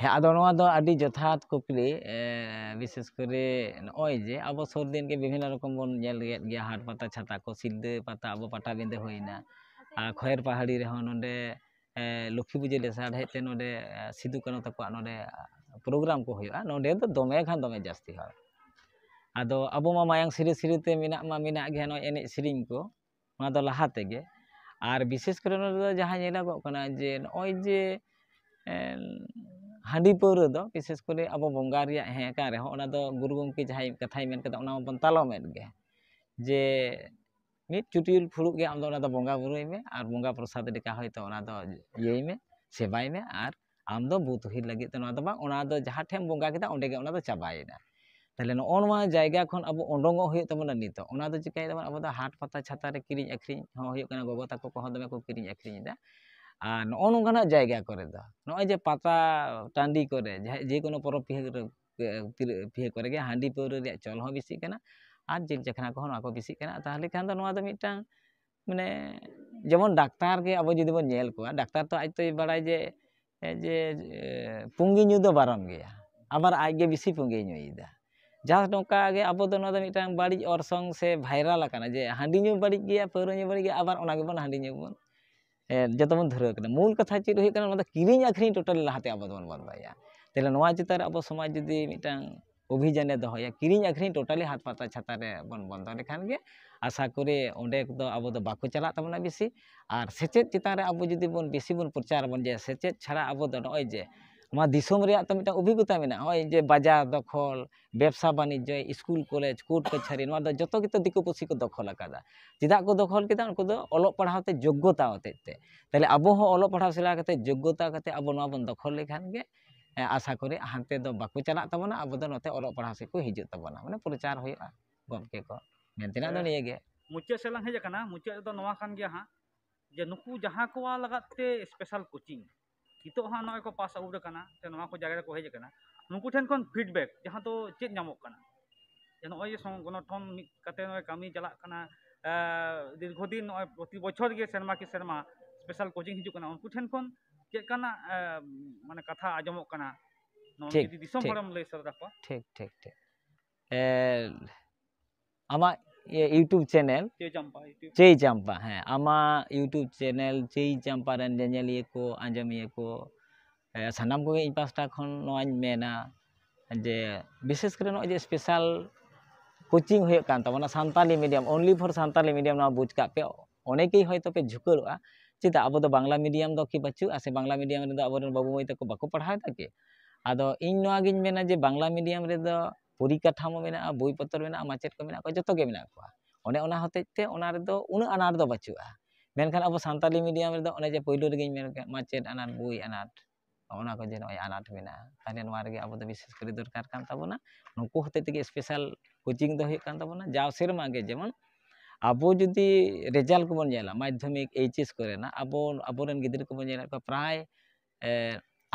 ᱦᱮᱸ, ᱟᱫᱚ ᱱᱚᱣᱟ ᱫᱚ ᱟᱹᱰᱤ ᱡᱚᱛᱷᱟᱛ ᱠᱩᱠᱞᱤ᱾ ᱮ, ᱵᱤᱥᱮᱥ ᱠᱚᱨᱮ ᱱᱚᱜᱼᱚᱭ ᱡᱮ ᱟᱵᱚ ᱥᱩᱨ ᱫᱤᱱ ᱜᱮ ᱵᱤᱵᱷᱤᱱᱱᱚ ᱨᱚᱠᱚᱢ ᱵᱚᱱ ᱧᱮᱞ ᱠᱮᱫ ᱜᱮᱭᱟ, ᱦᱟᱴ ᱯᱟᱛᱟ ᱪᱷᱟᱛᱟ ᱠᱚ, ᱥᱤᱞᱫᱟᱹ ᱯᱟᱛᱟ, ᱟᱵᱚ ᱯᱟᱴᱟᱵᱤᱸᱫᱟᱹ ᱦᱩᱭᱱᱟ, ᱟᱨ ᱠᱷᱚᱭᱮᱨ ᱯᱟᱦᱟᱲᱤ ᱨᱮᱦᱚᱸ ᱱᱚᱰᱮ ᱮ, ᱞᱚᱠᱠᱷᱤ ᱯᱩᱡᱟᱹ ᱞᱮᱥᱟᱲᱦᱮᱫ ᱛᱮ ᱱᱚᱰᱮ ᱮ, ᱥᱤᱫᱩ ᱠᱟᱹᱱᱦᱩ ᱛᱟᱠᱚᱣᱟᱜ ᱱᱚᱰᱮ ᱯᱨᱳᱜᱨᱟᱢ ᱠᱚ ᱦᱩᱭᱩᱜᱼᱟ᱾ ᱱᱚᱰᱮ ᱫᱚ ᱫᱚᱢᱮ ᱠᱷᱟᱱ ᱫᱚᱢᱮ ᱡᱟᱹᱥᱛᱤ ᱦᱚᱲ᱾ ᱟᱫᱚ ᱟᱵᱚ ᱢᱟ ᱢᱟᱭᱟᱝ ᱥᱤᱨᱤ ᱥᱤᱨᱤ ᱛᱮ ᱢᱮᱱᱟᱜ ᱢᱟ ᱢᱮᱱᱟᱜ ᱜᱮ ᱱᱚᱜᱼᱚᱭ ᱮᱱᱮᱡ ᱥᱮᱨᱮᱧ ᱠᱚ, ᱱᱚᱣᱟ ᱫᱚ ᱞᱟᱦᱟ ᱛᱮᱜᱮ᱾ ᱟᱨ ᱵᱤᱥᱮᱥ ᱠᱚᱨᱮ ᱱᱚᱰᱮ ᱫᱚ ᱡᱟᱦᱟᱸ ᱧᱮᱞᱚᱜᱚᱜ ᱠᱟᱱᱟ ᱡᱮ ᱱᱚᱜᱼᱚᱭ ᱡᱮ ᱮ, ᱦᱟᱺᱰᱤ ᱯᱟᱹᱣᱨᱟᱹ ᱫᱚ ᱵᱤᱥᱮᱥ ᱠᱚᱨᱮ ᱟᱵᱚ ᱵᱚᱸᱜᱟ ᱨᱮᱭᱟᱜ ᱦᱮᱸ ᱠᱟᱱ ᱨᱮᱦᱚᱸ, ᱚᱱᱟ ᱫᱚ ᱜᱩᱨᱩ ᱜᱚᱢᱠᱮ ᱡᱟᱦᱟᱸᱭ ᱠᱟᱛᱷᱟᱭ ᱢᱮᱱ ᱠᱟᱫᱟ ᱚᱱᱟ ᱢᱟᱵᱚᱱ ᱛᱟᱞᱚᱢᱮᱫ ᱜᱮ, ᱡᱮ ᱢᱤᱫ ᱪᱩᱴᱤᱞ ᱯᱷᱩᱲᱩᱜ ᱜᱮ ᱟᱢ ᱫᱚ ᱚᱱᱟ ᱫᱚ ᱵᱚᱸᱜᱟ ᱵᱩᱨᱩᱭ ᱢᱮ ᱟᱨ ᱵᱚᱸᱜᱟ ᱯᱨᱚᱥᱟᱫ ᱞᱮᱠᱟ ᱦᱚᱭᱛᱳ ᱚᱱᱟ ᱫᱚ ᱤᱭᱟᱹᱭ ᱢᱮ, ᱥᱮᱵᱟᱭ ᱢᱮ, ᱟᱨ ᱟᱢ ᱫᱚ ᱵᱩᱛ ᱦᱩᱭ ᱞᱟᱹᱜᱤᱫ ᱛᱮ ᱱᱚᱣᱟ ᱫᱚ ᱵᱟᱝ, ᱚᱱᱟ ᱫᱚ ᱡᱟᱦᱟᱸ ᱴᱷᱮᱱ ᱵᱚᱸᱜᱟ ᱠᱮᱫᱟ ᱚᱸᱰᱮ ᱜᱮ ᱚᱱᱟ ᱫᱚ ᱪᱟᱵᱟᱭᱮᱱᱟ᱾ ᱛᱟᱦᱞᱮ ᱱᱚᱜᱼᱚ ᱱᱚᱣᱟ ᱡᱟᱭᱜᱟ ᱠᱷᱚᱱ ᱟᱵᱚ ᱚᱰᱚᱝᱚᱜ ᱦᱩᱭᱩᱜ ᱛᱟᱵᱚᱱᱟ᱾ ᱱᱤᱛᱚᱜ ᱚᱱᱟ ᱫᱚ ᱪᱤᱠᱟᱹᱭ ᱫᱟᱵᱚᱱ? ᱟᱵᱚ ᱫᱚ ᱦᱟᱴ ᱯᱟᱛᱟ ᱪᱷᱟᱛᱟ ᱨᱮ ᱠᱤᱨᱤᱧ ᱟᱹᱠᱷᱨᱤᱧ ᱦᱚᱸ ᱦᱩᱭᱩᱜ ᱠᱟᱱᱟ, ᱜᱚᱜᱚ ᱛᱟᱠᱚ ᱠᱚᱦᱚᱸ ᱫᱚᱢᱮ ᱠᱚ ᱠᱤᱨᱤᱧ ᱟᱹᱠᱷᱨᱤᱧ ᱮᱫᱟ᱾ ᱟᱨ ᱱᱚᱜᱼᱚ ᱱᱚᱝᱠᱟᱱᱟᱜ ᱡᱟᱭᱜᱟ ᱠᱚᱨᱮ ᱫᱚ, ᱱᱚᱜᱼᱚᱭ ᱡᱮ ᱯᱟᱛᱟ ᱴᱟᱺᱰᱤ ᱠᱚᱨᱮ, ᱡᱟᱦᱟᱸ, ᱡᱮ ᱠᱳᱱᱳ ᱯᱚᱨᱚᱵᱽ ᱯᱤᱦᱟᱹ ᱠᱚᱨᱮ, ᱯᱤᱦᱟᱹ ᱠᱚᱨᱮ ᱜᱮ ᱦᱟᱺᱰᱤ ᱯᱟᱹᱣᱨᱟᱹ ᱨᱮᱭᱟᱜ ᱪᱚᱞ ᱦᱚᱸ ᱵᱮᱥᱤᱜ ᱠᱟᱱᱟ ᱟᱨ ᱡᱤᱞ ᱪᱟᱠᱷᱱᱟ ᱠᱚᱦᱚᱸ ᱱᱚᱣᱟ ᱠᱚ ᱵᱮᱥᱤᱜ ᱠᱟᱱᱟ᱾ ᱛᱟᱦᱞᱮ ᱠᱷᱟᱱ ᱫᱚ ᱱᱚᱣᱟ ᱫᱚ ᱢᱤᱫᱴᱟᱝ, ᱢᱟᱱᱮ, ᱡᱮᱢᱚᱱ ᱰᱟᱠᱛᱟᱨ ᱜᱮ ᱟᱵᱚ ᱡᱩᱫᱤ ᱵᱚᱱ ᱧᱮᱞ ᱠᱚᱣᱟ, ᱰᱟᱠᱛᱟᱨ ᱛᱚ ᱟᱡ ᱛᱚᱭ ᱵᱟᱲᱟᱭ ᱡᱮ, ᱡᱮ, ᱮ, ᱯᱩᱸᱜᱤ ᱧᱩ ᱫᱚ ᱵᱟᱨᱚᱱ ᱜᱮᱭᱟ, ᱟᱵᱟᱨ ᱟᱡ ᱜᱮ ᱵᱮᱥᱤ ᱯᱩᱸᱜᱤᱭ ᱧᱩᱭᱮᱫᱟ᱾ ᱡᱟᱦᱟᱸ ᱱᱚᱝᱠᱟ ᱜᱮ ᱟᱵᱚ ᱫᱚ ᱱᱚᱣᱟ ᱫᱚ ᱢᱤᱫᱴᱟᱝ ᱵᱟᱹᱲᱤᱡ ᱚᱨᱥᱚᱝ ᱥᱮ ᱵᱷᱟᱭᱨᱟᱞ ᱟᱠᱟᱱᱟ ᱡᱮ ᱦᱟᱺᱰᱤ ᱧᱩ ᱵᱟᱹᱲᱤᱡ ᱜᱮᱭᱟ, ᱯᱟᱹᱣᱨᱟᱹ ᱧᱩ ᱵᱟᱹᱲᱤᱡ ᱜᱮᱭᱟ, ᱟᱵᱟᱨ ᱚᱱᱟ ᱜᱮᱵᱚᱱ ᱦᱟᱺᱰᱤ ᱧᱩ ᱵᱚᱱ, ᱮ, ᱡᱚᱛᱚ ᱵᱚᱱ ᱫᱷᱩᱨᱟᱹᱣ ᱠᱟᱱᱟ᱾ ᱢᱩᱞ ᱠᱟᱛᱷᱟ ᱪᱮᱫ ᱦᱩᱭᱩᱜ ᱠᱟᱱᱟ? ᱱᱚᱣᱟ ᱫᱚ ᱠᱤᱨᱤᱧ ᱟᱹᱠᱷᱨᱤᱧ ᱴᱳᱴᱟᱞᱤ ᱞᱟᱦᱟᱛᱮ ᱟᱵᱚ ᱫᱚᱵᱚᱱ ᱵᱚᱱᱫᱚᱭᱟ᱾ ᱛᱟᱦᱞᱮ ᱱᱚᱣᱟ ᱪᱮᱛᱟᱱ ᱨᱮ ᱟᱵᱚ ᱥᱚᱢᱟᱡᱽ ᱡᱩᱫᱤ ᱢᱤᱫᱴᱟᱝ ᱚᱵᱷᱤᱡᱟᱱᱮ ᱫᱚᱦᱚᱭᱟ, ᱠᱤᱨᱤᱧ ᱟᱹᱠᱷᱨᱤᱧ ᱴᱳᱴᱟᱞᱤ ᱦᱟᱴ ᱯᱟᱛᱟ ᱪᱷᱟᱛᱟ ᱨᱮ ᱵᱚᱱ ᱵᱚᱱᱫᱚ ᱞᱮᱠᱷᱟᱱ ᱜᱮ ᱟᱥᱟ ᱠᱚᱨᱮ ᱚᱸᱰᱮ ᱫᱚ ᱟᱵᱚ ᱫᱚ ᱵᱟᱠᱚ ᱪᱟᱞᱟᱜ ᱛᱟᱵᱚᱱᱟ ᱵᱮᱥᱤ᱾ ᱟᱨ ᱥᱮᱪᱮᱫ ᱪᱮᱛᱟᱱ ᱨᱮ ᱟᱵᱚ ᱡᱩᱫᱤ ᱵᱚᱱ ᱵᱮᱥᱤ ᱵᱚᱱ ᱯᱨᱚᱪᱟᱨ ᱟᱵᱚᱱ ᱡᱮ ᱥᱮᱪᱮᱫ ᱪᱷᱟᱲᱟ ᱟᱵᱚ ᱫᱚ ᱱᱚᱜᱼᱚᱭ ᱡᱮ ᱱᱚᱣᱟ ᱫᱤᱥᱚᱢ ᱨᱮᱭᱟᱜ ᱛᱚ ᱢᱤᱫᱴᱟᱝ ᱚᱵᱷᱤᱜᱽᱜᱚᱛᱟ ᱢᱮᱱᱟᱜᱼᱟ, ᱱᱚᱜᱼᱚᱭ ᱡᱮ ᱵᱟᱡᱟᱨ ᱫᱚᱠᱷᱚᱞ, ᱵᱮᱵᱽᱥᱟ ᱵᱟᱱᱤᱡᱽᱡᱚ, ᱥᱠᱩᱞ ᱠᱚᱞᱮᱡᱽ, ᱠᱳᱨᱴ ᱠᱟᱪᱷᱟᱨᱤ, ᱱᱚᱣᱟ ᱫᱚ ᱡᱚᱛᱚ ᱜᱮᱛᱚ ᱫᱤᱠᱩ ᱯᱩᱥᱤ ᱠᱚ ᱫᱚᱠᱷᱚᱞ ᱟᱠᱟᱫᱟ᱾ ᱪᱮᱫᱟᱜ ᱠᱚ ᱫᱚᱠᱷᱚᱞ ᱠᱮᱫᱟ? ᱩᱱᱠᱩ ᱫᱚ ᱚᱞᱚᱜ ᱯᱟᱲᱦᱟᱣ ᱛᱮ ᱡᱳᱜᱽᱜᱚᱛᱟ ᱦᱚᱛᱮᱡ ᱛᱮ᱾ ᱛᱟᱦᱞᱮ ᱟᱵᱚ ᱦᱚᱸ ᱚᱞᱚᱜ ᱯᱟᱲᱦᱟᱣ ᱥᱮᱬᱟ ᱠᱟᱛᱮ ᱡᱳᱜᱽᱜᱚᱛᱟ ᱠᱟᱛᱮ ᱟᱵᱚ ᱱᱚᱣᱟ ᱵᱚᱱ ᱫᱚᱠᱷᱚᱞ ᱞᱮᱠᱷᱟᱱ ᱜᱮ, ᱮ, ᱟᱥᱟ ᱠᱚᱨᱮ ᱦᱟᱱᱛᱮ ᱫᱚ ᱵᱟᱠᱚ ᱪᱟᱞᱟᱜ ᱛᱟᱵᱚᱱᱟ, ᱟᱵᱚ ᱫᱚ ᱱᱚᱛᱮ ᱚᱞᱚᱜ ᱯᱟᱲᱦᱟᱣ ᱥᱮᱫ ᱠᱚ ᱦᱤᱡᱩᱜ ᱛᱟᱵᱚᱱᱟ, ᱢᱟᱱᱮ ᱯᱨᱚᱪᱟᱨ ᱦᱩᱭᱩᱜᱼᱟ᱾ ᱜᱚᱢᱠᱮ ᱠᱚ ᱢᱮᱱ ᱛᱮᱱᱟᱜ ᱫᱚ ᱦᱮᱸ᱾ ᱱᱤᱭᱟᱹ ᱜᱮ᱾ ᱢᱩᱪᱟᱹᱫ ᱥᱮᱫ ᱞᱟᱝ ᱦᱮᱡ ᱟᱠᱟᱱᱟ, ᱢᱩᱪᱟᱹᱫ ᱨᱮᱫᱚ ᱱᱚᱣᱟ ᱠᱟᱱ ᱜᱮᱭᱟ ᱦᱟᱸᱜ, ᱡᱮ ᱱᱩᱠᱩ ᱡᱟᱦᱟᱸ ᱠᱚᱣᱟᱜ ᱞᱟᱜᱟᱫ ᱛᱮ ᱥᱯᱮᱥᱟᱞ ᱠᱳᱪᱤᱝ ᱱᱤᱛᱚᱜ ᱦᱟᱸᱜ ᱱᱚᱜᱼᱚᱭ ᱠᱚ ᱯᱟᱥ ᱟᱣᱩᱴ ᱟᱠᱟᱱᱟ ᱥᱮ ᱱᱚᱣᱟ ᱠᱚ ᱡᱟᱭᱜᱟ ᱨᱮᱠᱚ ᱦᱮᱡ ᱟᱠᱟᱱᱟ, ᱱᱩᱠᱩ ᱴᱷᱮᱱ ᱠᱷᱚᱱ ᱯᱷᱤᱰᱵᱮᱠ ᱡᱟᱦᱟᱸ ᱫᱚ ᱪᱮᱫ ᱧᱟᱢᱚᱜ ᱠᱟᱱᱟ? ᱡᱮ ᱱᱚᱜᱼᱚᱭ ᱡᱮ ᱥᱚᱝᱜᱚᱴᱷᱚᱱ ᱢᱤᱫ ᱠᱟᱛᱮ ᱱᱚᱜᱼᱚᱭ ᱠᱟᱹᱢᱤ ᱪᱟᱞᱟᱜ ᱠᱟᱱᱟ, ᱮ, ᱫᱤᱨᱜᱷᱚ ᱫᱤᱱ ᱱᱚᱜᱼᱚᱭ ᱯᱨᱚᱛᱤ ᱵᱚᱪᱷᱚᱨ ᱜᱮ ᱥᱮᱨᱢᱟ ᱠᱤ ᱥᱮᱨᱢᱟ ᱥᱯᱮᱥᱟᱞ ᱠᱳᱪᱤᱝ ᱦᱤᱡᱩᱜ ᱠᱟᱱᱟ, ᱩᱱᱠᱩ ᱴᱷᱮᱱ ᱠᱷᱚᱱ ᱪᱮᱫ ᱞᱮᱠᱟᱱᱟᱜ, ᱮ, ᱢᱟᱱᱮ ᱠᱟᱛᱷᱟ ᱟᱸᱡᱚᱢᱚᱜ ᱠᱟᱱᱟ? ᱱᱚᱣᱟ ᱴᱷᱤᱠ, ᱡᱩᱫᱤ ᱫᱤᱥᱚᱢ ᱴᱷᱤᱠ᱾ ᱦᱚᱲᱮᱢ ᱞᱟᱹᱭ ᱥᱚᱫᱚᱨ ᱟᱠᱚᱣᱟ᱾ ᱴᱷᱤᱠ, ᱴᱷᱤᱠ, ᱴᱷᱤᱠ᱾ ᱮ, ᱟᱢᱟᱜ ᱤᱭᱟᱹ YouTube ᱪᱮᱱᱮᱞ ᱪᱟᱹᱭ ᱪᱟᱢᱯᱟ YouTube᱾ ᱪᱟᱹᱭ ᱪᱟᱢᱯᱟ, ᱦᱮᱸ, ᱟᱢᱟᱜ YouTube ᱪᱮᱱᱮᱞ ᱪᱟᱹᱭ ᱪᱟᱢᱯᱟ ᱨᱮᱱ ᱧᱮᱧᱮᱞᱤᱭᱟᱹ ᱠᱚ, ᱟᱸᱡᱚᱢᱤᱭᱟᱹ ᱠᱚ, ᱮ, ᱥᱟᱱᱟᱢ ᱠᱚᱜᱮ ᱤᱧ ᱯᱟᱦᱴᱟ ᱠᱷᱚᱱ ᱱᱚᱣᱟᱧ ᱢᱮᱱᱟ ᱡᱮ ᱵᱤᱥᱮᱥ ᱠᱚᱨᱮ ᱱᱚᱜᱼᱚᱭ ᱡᱮ ᱥᱯᱮᱥᱟᱞ ᱠᱳᱪᱤᱝ ᱦᱩᱭᱩᱜ ᱠᱟᱱ ᱛᱟᱵᱚᱱᱟ Santali medium, only for Santali medium, ᱱᱚᱣᱟ ᱵᱩᱡᱽ ᱠᱟᱜ ᱯᱮ᱾ ᱚᱱᱮᱠᱮᱭ ᱦᱚᱭᱛᱳ ᱯᱮ ᱡᱷᱩᱠᱟᱹᱲᱚᱜᱼᱟ, ᱪᱮᱫᱟᱜ ᱟᱵᱚ ᱫᱚ ᱵᱟᱝᱞᱟ ᱢᱤᱰᱤᱭᱟᱢ ᱫᱚ ᱠᱤ ᱵᱟᱹᱪᱩᱜᱼᱟ, ᱥᱮ ᱵᱟᱝᱞᱟ ᱢᱤᱰᱤᱭᱟᱢ ᱨᱮᱫᱚ ᱟᱵᱚᱨᱮᱱ ᱵᱟᱹᱵᱩ ᱢᱟᱹᱭ ᱛᱟᱠᱚ ᱵᱟᱠᱚ ᱯᱟᱲᱦᱟᱣ ᱮᱫᱟ ᱠᱤ? ᱟᱫᱚ ᱤᱧ ᱱᱚᱣᱟ ᱜᱤᱧ ᱢᱮᱱᱟ ᱡᱮ ᱵᱟᱝᱞᱟ ᱢᱤᱰᱤᱭᱟᱢ ᱨᱮᱫᱚ ᱯᱚᱨᱤᱠᱟᱴᱷᱟᱢᱳ ᱢᱮᱱᱟᱜᱼᱟ, ᱵᱳᱭ ᱯᱚᱛᱚᱨ ᱢᱮᱱᱟᱜᱼᱟ, ᱢᱟᱪᱮᱫ ᱠᱚ ᱢᱮᱱᱟᱜ ᱠᱚᱣᱟ, ᱡᱚᱛᱚ ᱜᱮ ᱢᱮᱱᱟᱜ ᱠᱚᱣᱟ᱾ ᱚᱱᱮ ᱚᱱᱟ ᱦᱚᱛᱮᱡ ᱛᱮ ᱚᱱᱟ ᱨᱮᱫᱚ ᱩᱱᱟᱹᱜ ᱟᱱᱟᱴ ᱫᱚ ᱵᱟᱹᱪᱩᱜᱼᱟ᱾ ᱢᱮᱱᱠᱷᱟᱱ ᱟᱵᱚ ᱥᱟᱱᱛᱟᱞᱤ ᱢᱤᱰᱤᱭᱟᱢ ᱨᱮᱫᱚ ᱚᱱᱮ ᱡᱮ ᱯᱳᱭᱞᱳ ᱨᱮᱜᱮᱧ ᱢᱮᱱ ᱠᱮᱫ, ᱢᱟᱪᱮᱫ ᱟᱱᱟᱴ, ᱵᱳᱭ ᱟᱱᱟᱴ, ᱚᱱᱟ ᱠᱚ ᱡᱮ ᱱᱚᱜᱼᱚᱭ ᱟᱱᱟᱴ ᱢᱮᱱᱟᱜᱼᱟ, ᱛᱟᱦᱚᱞᱮ ᱱᱚᱣᱟ ᱨᱮᱜᱮ ᱟᱵᱚ ᱫᱚ ᱵᱤᱥᱮᱥ ᱠᱚᱨᱮ ᱫᱚᱨᱠᱟᱨ ᱠᱟᱱ ᱛᱟᱵᱚᱱᱟ᱾ ᱱᱩᱠᱩ ᱦᱚᱛᱮ ᱛᱮᱜᱮ ᱥᱯᱮᱥᱟᱞ ᱠᱳᱪᱤᱝ ᱫᱚ ᱦᱩᱭᱩᱜ ᱠᱟᱱ ᱛᱟᱵᱚᱱᱟ᱾ ᱡᱟᱣ ᱥᱮᱨᱢᱟ ᱜᱮ ᱡᱮᱢᱚᱱ ᱟᱵᱚ ᱡᱩᱫᱤ ᱨᱮᱡᱟᱞᱴ ᱠᱚᱵᱚᱱ ᱧᱮᱞᱟ, ᱢᱟᱫᱽᱫᱷᱚᱢᱤᱠ, ᱮᱭᱤᱪ ᱮᱥ ᱠᱚᱨᱮᱱᱟᱜ, ᱟᱵᱚ ᱟᱵᱚᱨᱮᱱ ᱜᱤᱫᱽᱨᱟᱹ ᱠᱚᱵᱚᱱ ᱧᱮᱞᱮᱫ ᱠᱚᱣᱟ ᱯᱨᱟᱭ ᱮ,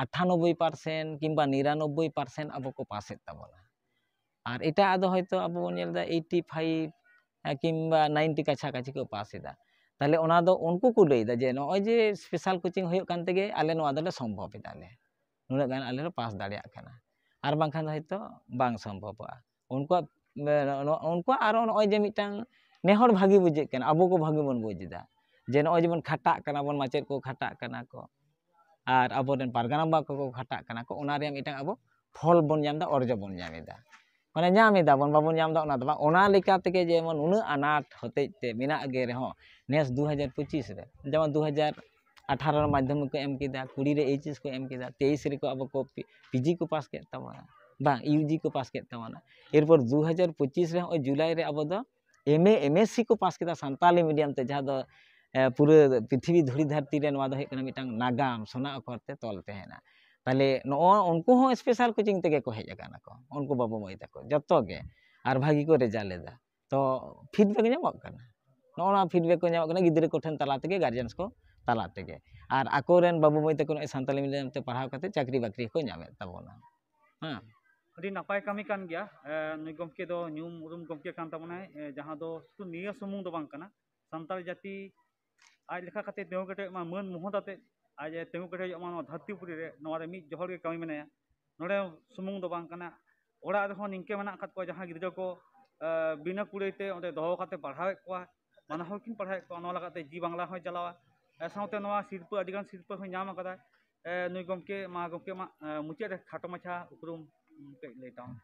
ᱟᱴᱷᱟᱱᱚᱵᱵᱳᱭ ᱯᱟᱨᱥᱮᱱᱴ ᱠᱤᱝᱵᱟ ᱱᱤᱨᱟᱱᱚᱵᱵᱳᱭ ᱯᱟᱨᱥᱮᱱᱴ ᱟᱵᱚ ᱠᱚ ᱯᱟᱥᱮᱫ ᱛᱟᱵᱚᱱᱟ᱾ ᱟᱨ ᱮᱴᱟᱜ ᱫᱚ ᱦᱚᱭᱛᱳ ᱟᱵᱚ ᱵᱚᱱ ᱧᱮᱞ ᱮᱫᱟ ᱮᱭᱤᱴᱤ ᱯᱷᱟᱭᱤᱵᱷ ᱠᱤᱝᱵᱟ ᱱᱟᱭᱤᱱᱴᱤ ᱠᱟᱪᱷᱟ ᱠᱟᱪᱷᱤ ᱠᱚ ᱯᱟᱥ ᱮᱫᱟ᱾ ᱛᱟᱦᱚᱞᱮ ᱚᱱᱟ ᱫᱚ ᱩᱱᱠᱩ ᱠᱚ ᱞᱟᱹᱭ ᱮᱫᱟ ᱡᱮ ᱱᱚᱜᱼᱚᱭ ᱡᱮ ᱥᱯᱮᱥᱟᱞ ᱠᱳᱪᱤᱝ ᱦᱩᱭᱩᱜ ᱠᱟᱱ ᱛᱮᱜᱮ ᱟᱞᱮ ᱱᱚᱣᱟ ᱫᱚᱞᱮ ᱥᱚᱢᱵᱷᱚᱵ ᱮᱫᱟ, ᱟᱞᱮ ᱱᱩᱱᱟᱹᱜ ᱜᱟᱱ ᱟᱞᱮ ᱞᱮ ᱯᱟᱥ ᱫᱟᱲᱮᱭᱟᱜ ᱠᱟᱱᱟ, ᱟᱨ ᱵᱟᱝᱠᱷᱟᱱ ᱫᱚ ᱦᱚᱭᱛᱳ ᱵᱟᱝ ᱥᱚᱢᱵᱷᱚᱵᱚᱜᱼᱟ᱾ ᱩᱱᱠᱩᱣᱟᱜ ᱮ, ᱱᱚ-, ᱩᱱᱠᱩᱣᱟᱜ ᱟᱨᱚ ᱱᱚᱜᱼᱚᱭ ᱡᱮ ᱢᱤᱫᱴᱟᱝ ᱱᱮᱦᱚᱨ ᱵᱷᱟᱹᱜᱤ ᱵᱩᱡᱷᱟᱹᱜ ᱠᱟᱱᱟ, ᱟᱵᱚ ᱠᱚ ᱵᱷᱟᱹᱜᱤ ᱵᱚᱱ ᱵᱩᱡᱽ ᱮᱫᱟ ᱡᱮ ᱱᱚᱜᱼᱚᱭ ᱡᱮᱢᱚᱱ ᱠᱷᱟᱴᱟᱜ ᱠᱟᱱᱟ ᱵᱚᱱ, ᱢᱟᱪᱮᱫ ᱠᱚ ᱠᱷᱟᱴᱟᱜ ᱠᱟᱱᱟ ᱠᱚ, ᱟᱨ ᱟᱵᱚᱨᱮᱱ ᱯᱟᱨᱜᱟᱱᱟ ᱵᱟᱵᱟ ᱠᱚᱠᱚ ᱠᱷᱟᱴᱟᱜ ᱠᱟᱱᱟ ᱠᱚ, ᱚᱱᱟ ᱨᱮᱭᱟᱜ ᱢᱤᱫᱴᱟᱝ ᱟᱵᱚ ᱯᱷᱚᱞ ᱵᱚᱱ ᱧᱟᱢ ᱮᱫᱟ, ᱚᱨᱡᱚ ᱵᱚᱱ ᱧᱟᱢ ᱮᱫᱟ᱾ ᱢᱟᱱᱮ ᱧᱟᱢ ᱮᱫᱟ ᱵᱚᱱ, ᱵᱟᱵᱚᱱ ᱧᱟᱢ ᱮᱫᱟ ᱚᱱᱟ ᱫᱚ ᱵᱟᱝ, ᱚᱱᱟ ᱞᱮᱠᱟ ᱛᱮᱜᱮ ᱡᱮᱢᱚᱱ ᱩᱱᱟᱹᱜ ᱟᱱᱟᱴ ᱦᱚᱛᱮᱡ ᱛᱮ ᱢᱮᱱᱟᱜ ᱜᱮ ᱨᱮᱦᱚᱸ, ᱱᱮᱥ ᱫᱩ ᱦᱟᱡᱟᱨ ᱯᱚᱸᱪᱤᱥ ᱨᱮ ᱡᱮᱢᱚᱱ ᱫᱩ ᱦᱟᱡᱟᱨ ᱟᱴᱷᱟᱨᱚ ᱨᱮ ᱢᱟᱫᱽᱫᱷᱚᱢᱤᱠ ᱠᱚ ᱮᱢ ᱠᱮᱫᱟ, ᱠᱩᱲᱤ ᱨᱮ ᱮᱭᱤᱪ ᱮᱥ ᱠᱚ ᱮᱢ ᱠᱮᱫᱟ, ᱛᱮᱭᱤᱥ ᱨᱮᱠᱚ ᱟᱵᱚ ᱠᱚ ᱯᱤ-, ᱯᱤᱡᱤ ᱠᱚ ᱯᱟᱥ ᱠᱮᱫ ᱛᱟᱵᱚᱱᱟ, ᱵᱟᱝ, ᱤᱭᱩᱡᱤ ᱠᱚ ᱯᱟᱥ ᱠᱮᱫ ᱛᱟᱵᱚᱱᱟ᱾ ᱮᱨᱯᱚᱨ ᱫᱩ ᱦᱟᱡᱟᱨ ᱯᱚᱸᱪᱤᱥ ᱨᱮ ᱱᱚᱜᱼᱚᱭ ᱡᱩᱞᱟᱭ ᱨᱮ ᱟᱵᱚ ᱫᱚ ᱮᱢ ᱮ, ᱮᱢ ᱮᱥ ᱥᱤ ᱠᱚ ᱯᱟᱥ ᱠᱮᱫᱟ ᱥᱟᱱᱛᱟᱞᱤ ᱢᱤᱰᱤᱭᱟᱢ ᱛᱮ, ᱡᱟᱦᱟᱸ ᱫᱚ, ᱮ, ᱯᱩᱨᱟᱹ ᱯᱨᱤᱛᱷᱤᱵᱤ ᱫᱷᱩᱲᱤ ᱫᱷᱟᱹᱨᱛᱤ ᱨᱮ ᱱᱚᱣᱟ ᱫᱚ ᱦᱩᱭᱩᱜ ᱠᱟᱱᱟ ᱢᱤᱫᱴᱟᱝ ᱱᱟᱜᱟᱢ, ᱥᱳᱱᱟ ᱚᱠᱷᱚᱨ ᱛᱮ ᱛᱚᱞ ᱛᱟᱦᱮᱱᱟ᱾ ᱛᱟᱦᱞᱮ ᱱᱚᱜᱼᱚ ᱩᱱᱠᱩ ᱦᱚᱸ ᱥᱯᱮᱥᱟᱞ ᱠᱳᱪᱤᱝ ᱛᱮᱜᱮ ᱠᱚ ᱦᱮᱡ ᱟᱠᱟᱱᱟ ᱠᱚ, ᱩᱱᱠᱩ ᱵᱟᱹᱵᱩ ᱢᱟᱹᱭ ᱛᱟᱠᱚ ᱡᱚᱛᱚ ᱜᱮ, ᱟᱨ ᱵᱷᱟᱹᱜᱤ ᱠᱚ ᱨᱮᱡᱟᱞᱴ ᱮᱫᱟ᱾ ᱛᱚ ᱯᱷᱤᱰᱵᱮᱠ ᱧᱟᱢᱚᱜ ᱠᱟᱱᱟ, ᱱᱚᱜᱼᱚ ᱱᱚᱣᱟ ᱯᱷᱤᱰᱵᱮᱠ ᱠᱚ ᱧᱟᱢᱚᱜ ᱠᱟᱱᱟ ᱜᱤᱫᱽᱨᱟᱹ ᱠᱚᱴᱷᱮᱱ ᱛᱟᱞᱟ ᱛᱮᱜᱮ, ᱜᱟᱨᱡᱮᱱᱥ ᱠᱚ ᱛᱟᱞᱟ ᱛᱮᱜᱮ, ᱟᱨ ᱟᱠᱚᱨᱮᱱ ᱵᱟᱹᱵᱩ ᱢᱟᱹᱭ ᱛᱟᱠᱚ ᱱᱚᱜᱼᱚᱭ ᱥᱟᱱᱛᱟᱞᱤ ᱢᱤᱰᱤᱭᱟᱢ ᱛᱮ ᱯᱟᱲᱦᱟᱣ ᱠᱟᱛᱮ ᱪᱟᱹᱠᱨᱤ ᱵᱟᱹᱠᱨᱤ ᱦᱚᱸᱠᱚ ᱧᱟᱢᱮᱫ ᱛᱟᱵᱚᱱᱟ᱾ ᱦᱮᱸ᱾ ᱟᱹᱰᱤ ᱱᱟᱯᱟᱭ ᱠᱟᱹᱢᱤ ᱠᱟᱱ ᱜᱮᱭᱟ᱾ ᱮ, ᱱᱩᱭ ᱜᱚᱢᱠᱮ ᱫᱚ ᱧᱩᱢ ᱩᱨᱩᱢ ᱜᱚᱢᱠᱮ ᱠᱟᱱ ᱛᱟᱵᱚᱱᱟᱭ, ᱮ, ᱡᱟᱦᱟᱸ ᱫᱚ ᱥᱩᱫᱷᱩ ᱱᱤᱭᱟᱹ ᱥᱩᱢᱩᱝ ᱫᱚ ᱵᱟᱝ ᱠᱟᱱᱟ, ᱥᱟᱱᱛᱟᱲ ᱡᱟᱹᱛᱤ ᱟᱡ ᱞᱮᱠᱟ ᱠᱟᱛᱮ ᱛᱤᱸᱜᱩ ᱠᱮᱴᱮᱡᱚᱜ ᱢᱟ, ᱢᱟᱹᱱ ᱢᱚᱦᱚᱛ ᱟᱛᱮ ᱟᱡ ᱮ ᱛᱤᱸᱜᱩ ᱠᱮᱴᱮᱡᱚᱜ ᱢᱟ ᱱᱚᱣᱟ ᱫᱷᱟᱹᱨᱛᱤ ᱯᱩᱨᱤ ᱨᱮ, ᱱᱚᱣᱟ ᱨᱮ ᱢᱤᱫ ᱡᱚᱦᱚᱲ ᱜᱮ ᱠᱟᱹᱢᱤ ᱢᱮᱱᱟᱭᱟ᱾ ᱱᱚᱰᱮ ᱥᱩᱢᱩᱝ ᱫᱚ ᱵᱟᱝ ᱠᱟᱱᱟ, ᱚᱲᱟᱜ ᱨᱮᱦᱚᱸ ᱱᱤᱝᱠᱟᱹ ᱢᱮᱱᱟᱜ ᱟᱠᱟᱫ ᱠᱚᱣᱟ ᱡᱟᱦᱟᱸ ᱜᱤᱫᱽᱨᱟᱹ ᱠᱚ, ᱮ, ᱵᱤᱱᱟᱹ ᱠᱩᱲᱟᱹᱭ ᱛᱮ ᱚᱸᱰᱮ ᱫᱚᱦᱚ ᱠᱟᱛᱮ ᱯᱟᱲᱦᱟᱣᱮᱫ ᱠᱚᱣᱟ, ᱵᱟᱱᱟ ᱦᱚᱲ ᱠᱤᱱ ᱯᱟᱲᱦᱟᱣᱮᱫ ᱠᱚᱣᱟ, ᱱᱚᱣᱟ ᱞᱟᱜᱟᱫ ᱛᱮ ᱡᱤ ᱵᱟᱝᱞᱟ ᱦᱚᱸᱭ ᱪᱟᱞᱟᱣᱟ᱾ ᱮ, ᱥᱟᱶᱛᱮ ᱱᱚᱣᱟ ᱥᱤᱨᱯᱟᱹ, ᱟᱹᱰᱤᱜᱟᱱ ᱥᱤᱨᱯᱟᱹ ᱦᱚᱸᱭ ᱧᱟᱢ ᱟᱠᱟᱫᱟ᱾ ᱮ, ᱱᱩᱭ ᱜᱚᱢᱠᱮ, ᱢᱟ ᱜᱚᱢᱠᱮ, ᱢᱟ, ᱮ, ᱢᱩᱪᱟᱹᱫ ᱨᱮ ᱠᱷᱟᱴᱚ ᱢᱟᱪᱷᱟ ᱩᱯᱨᱩᱢ, ᱩᱢ, ᱠᱟᱹᱡ ᱞᱟᱹᱭ ᱛᱟᱢ᱾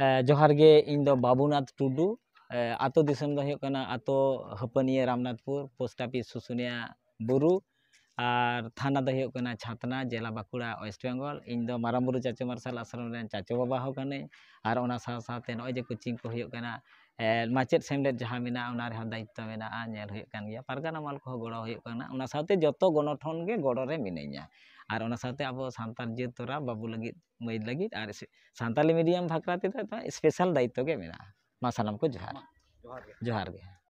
ᱮ, ᱡᱚᱦᱟᱨ ᱜᱮ, ᱤᱧ ᱫᱚ ᱵᱟᱵᱩᱱᱟᱛᱷ ᱴᱩᱰᱩ᱾ ᱮ, ᱟᱛᱳ ᱫᱤᱥᱚᱢ ᱫᱚ ᱦᱩᱭᱩᱜ ᱠᱟᱱᱟ ᱟᱛᱳ ᱦᱟᱹᱯᱟᱹᱱᱤᱭᱟᱹ ᱨᱟᱢᱱᱟᱛᱷᱯᱩᱨ, ᱯᱳᱥᱴ ᱚᱯᱷᱤᱥ ᱥᱩᱥᱩᱱᱤᱭᱟ ᱵᱩᱨᱩ, ᱟᱨ ᱛᱷᱟᱱᱟ ᱫᱚ ᱦᱩᱭᱩᱜ ᱠᱟᱱᱟ ᱪᱷᱟᱛᱱᱟ, ᱡᱮᱞᱟ ᱵᱟᱸᱠᱩᱲᱟ, ᱳᱭᱮᱥᱴ ᱵᱮᱝᱜᱚᱞ᱾ ᱤᱧ ᱫᱚ ᱢᱟᱨᱟᱝ ᱵᱩᱨᱩ ᱪᱟᱪᱳ ᱢᱟᱨᱥᱟᱞ ᱟᱥᱨᱚᱢ ᱨᱮᱱ ᱪᱟᱪᱳ ᱵᱟᱵᱟ ᱦᱚᱸ ᱠᱟᱹᱱᱟᱹᱧ, ᱟᱨ ᱚᱱᱟ ᱥᱟᱶ ᱥᱟᱶᱛᱮ ᱱᱚᱜᱼᱚᱭ ᱡᱮ ᱠᱳᱪᱤᱝ ᱠᱚ ᱦᱩᱭᱩᱜ ᱠᱟᱱᱟ, ᱮ, ᱢᱟᱪᱮᱫ ᱥᱮᱢᱞᱮᱫ ᱡᱟᱦᱟᱸ ᱢᱮᱱᱟᱜᱼᱟ, ᱚᱱᱟ ᱨᱮᱦᱚᱸ ᱫᱟᱭᱤᱛᱛᱚ ᱢᱮᱱᱟᱜᱼᱟ, ᱧᱮᱞ ᱦᱩᱭᱩᱜ ᱠᱟᱱ ᱜᱮᱭᱟ, ᱯᱟᱨᱜᱟᱱᱟ ᱢᱚᱦᱚᱞ ᱠᱚᱦᱚᱸ ᱜᱚᱲᱚ ᱦᱩᱭᱩᱜ ᱠᱟᱱᱟ, ᱚᱱᱟ ᱥᱟᱶᱛᱮ ᱡᱚᱛᱚ ᱜᱚᱱᱚᱴᱷᱚᱱ ᱜᱮ ᱜᱚᱲᱚ ᱨᱮ ᱢᱤᱱᱟᱹᱧᱟ᱾ ᱟᱨ ᱚᱱᱟ ᱥᱟᱶᱛᱮ ᱟᱵᱚ ᱥᱟᱱᱛᱟᱲ ᱡᱟᱹᱛ ᱛᱚᱨᱟ ᱵᱟᱹᱵᱩ ᱞᱟᱹᱜᱤᱫ, ᱢᱟᱹᱭ ᱞᱟᱹᱜᱤᱫ ᱟᱨ ᱥᱟᱱᱛᱟᱲᱤ ᱢᱤᱰᱤᱭᱟᱢ ᱵᱟᱠᱷᱨᱟ ᱛᱮᱫᱚ ᱥᱯᱮᱥᱟᱞ ᱫᱟᱭᱤᱛᱛᱚ ᱜᱮ ᱢᱮᱱᱟᱜᱼᱟ᱾ ᱢᱟ ᱥᱟᱱᱟᱢ ᱠᱚ ᱡᱚᱦᱟᱨ᱾ ᱡᱚᱦᱟᱨ ᱜᱮ᱾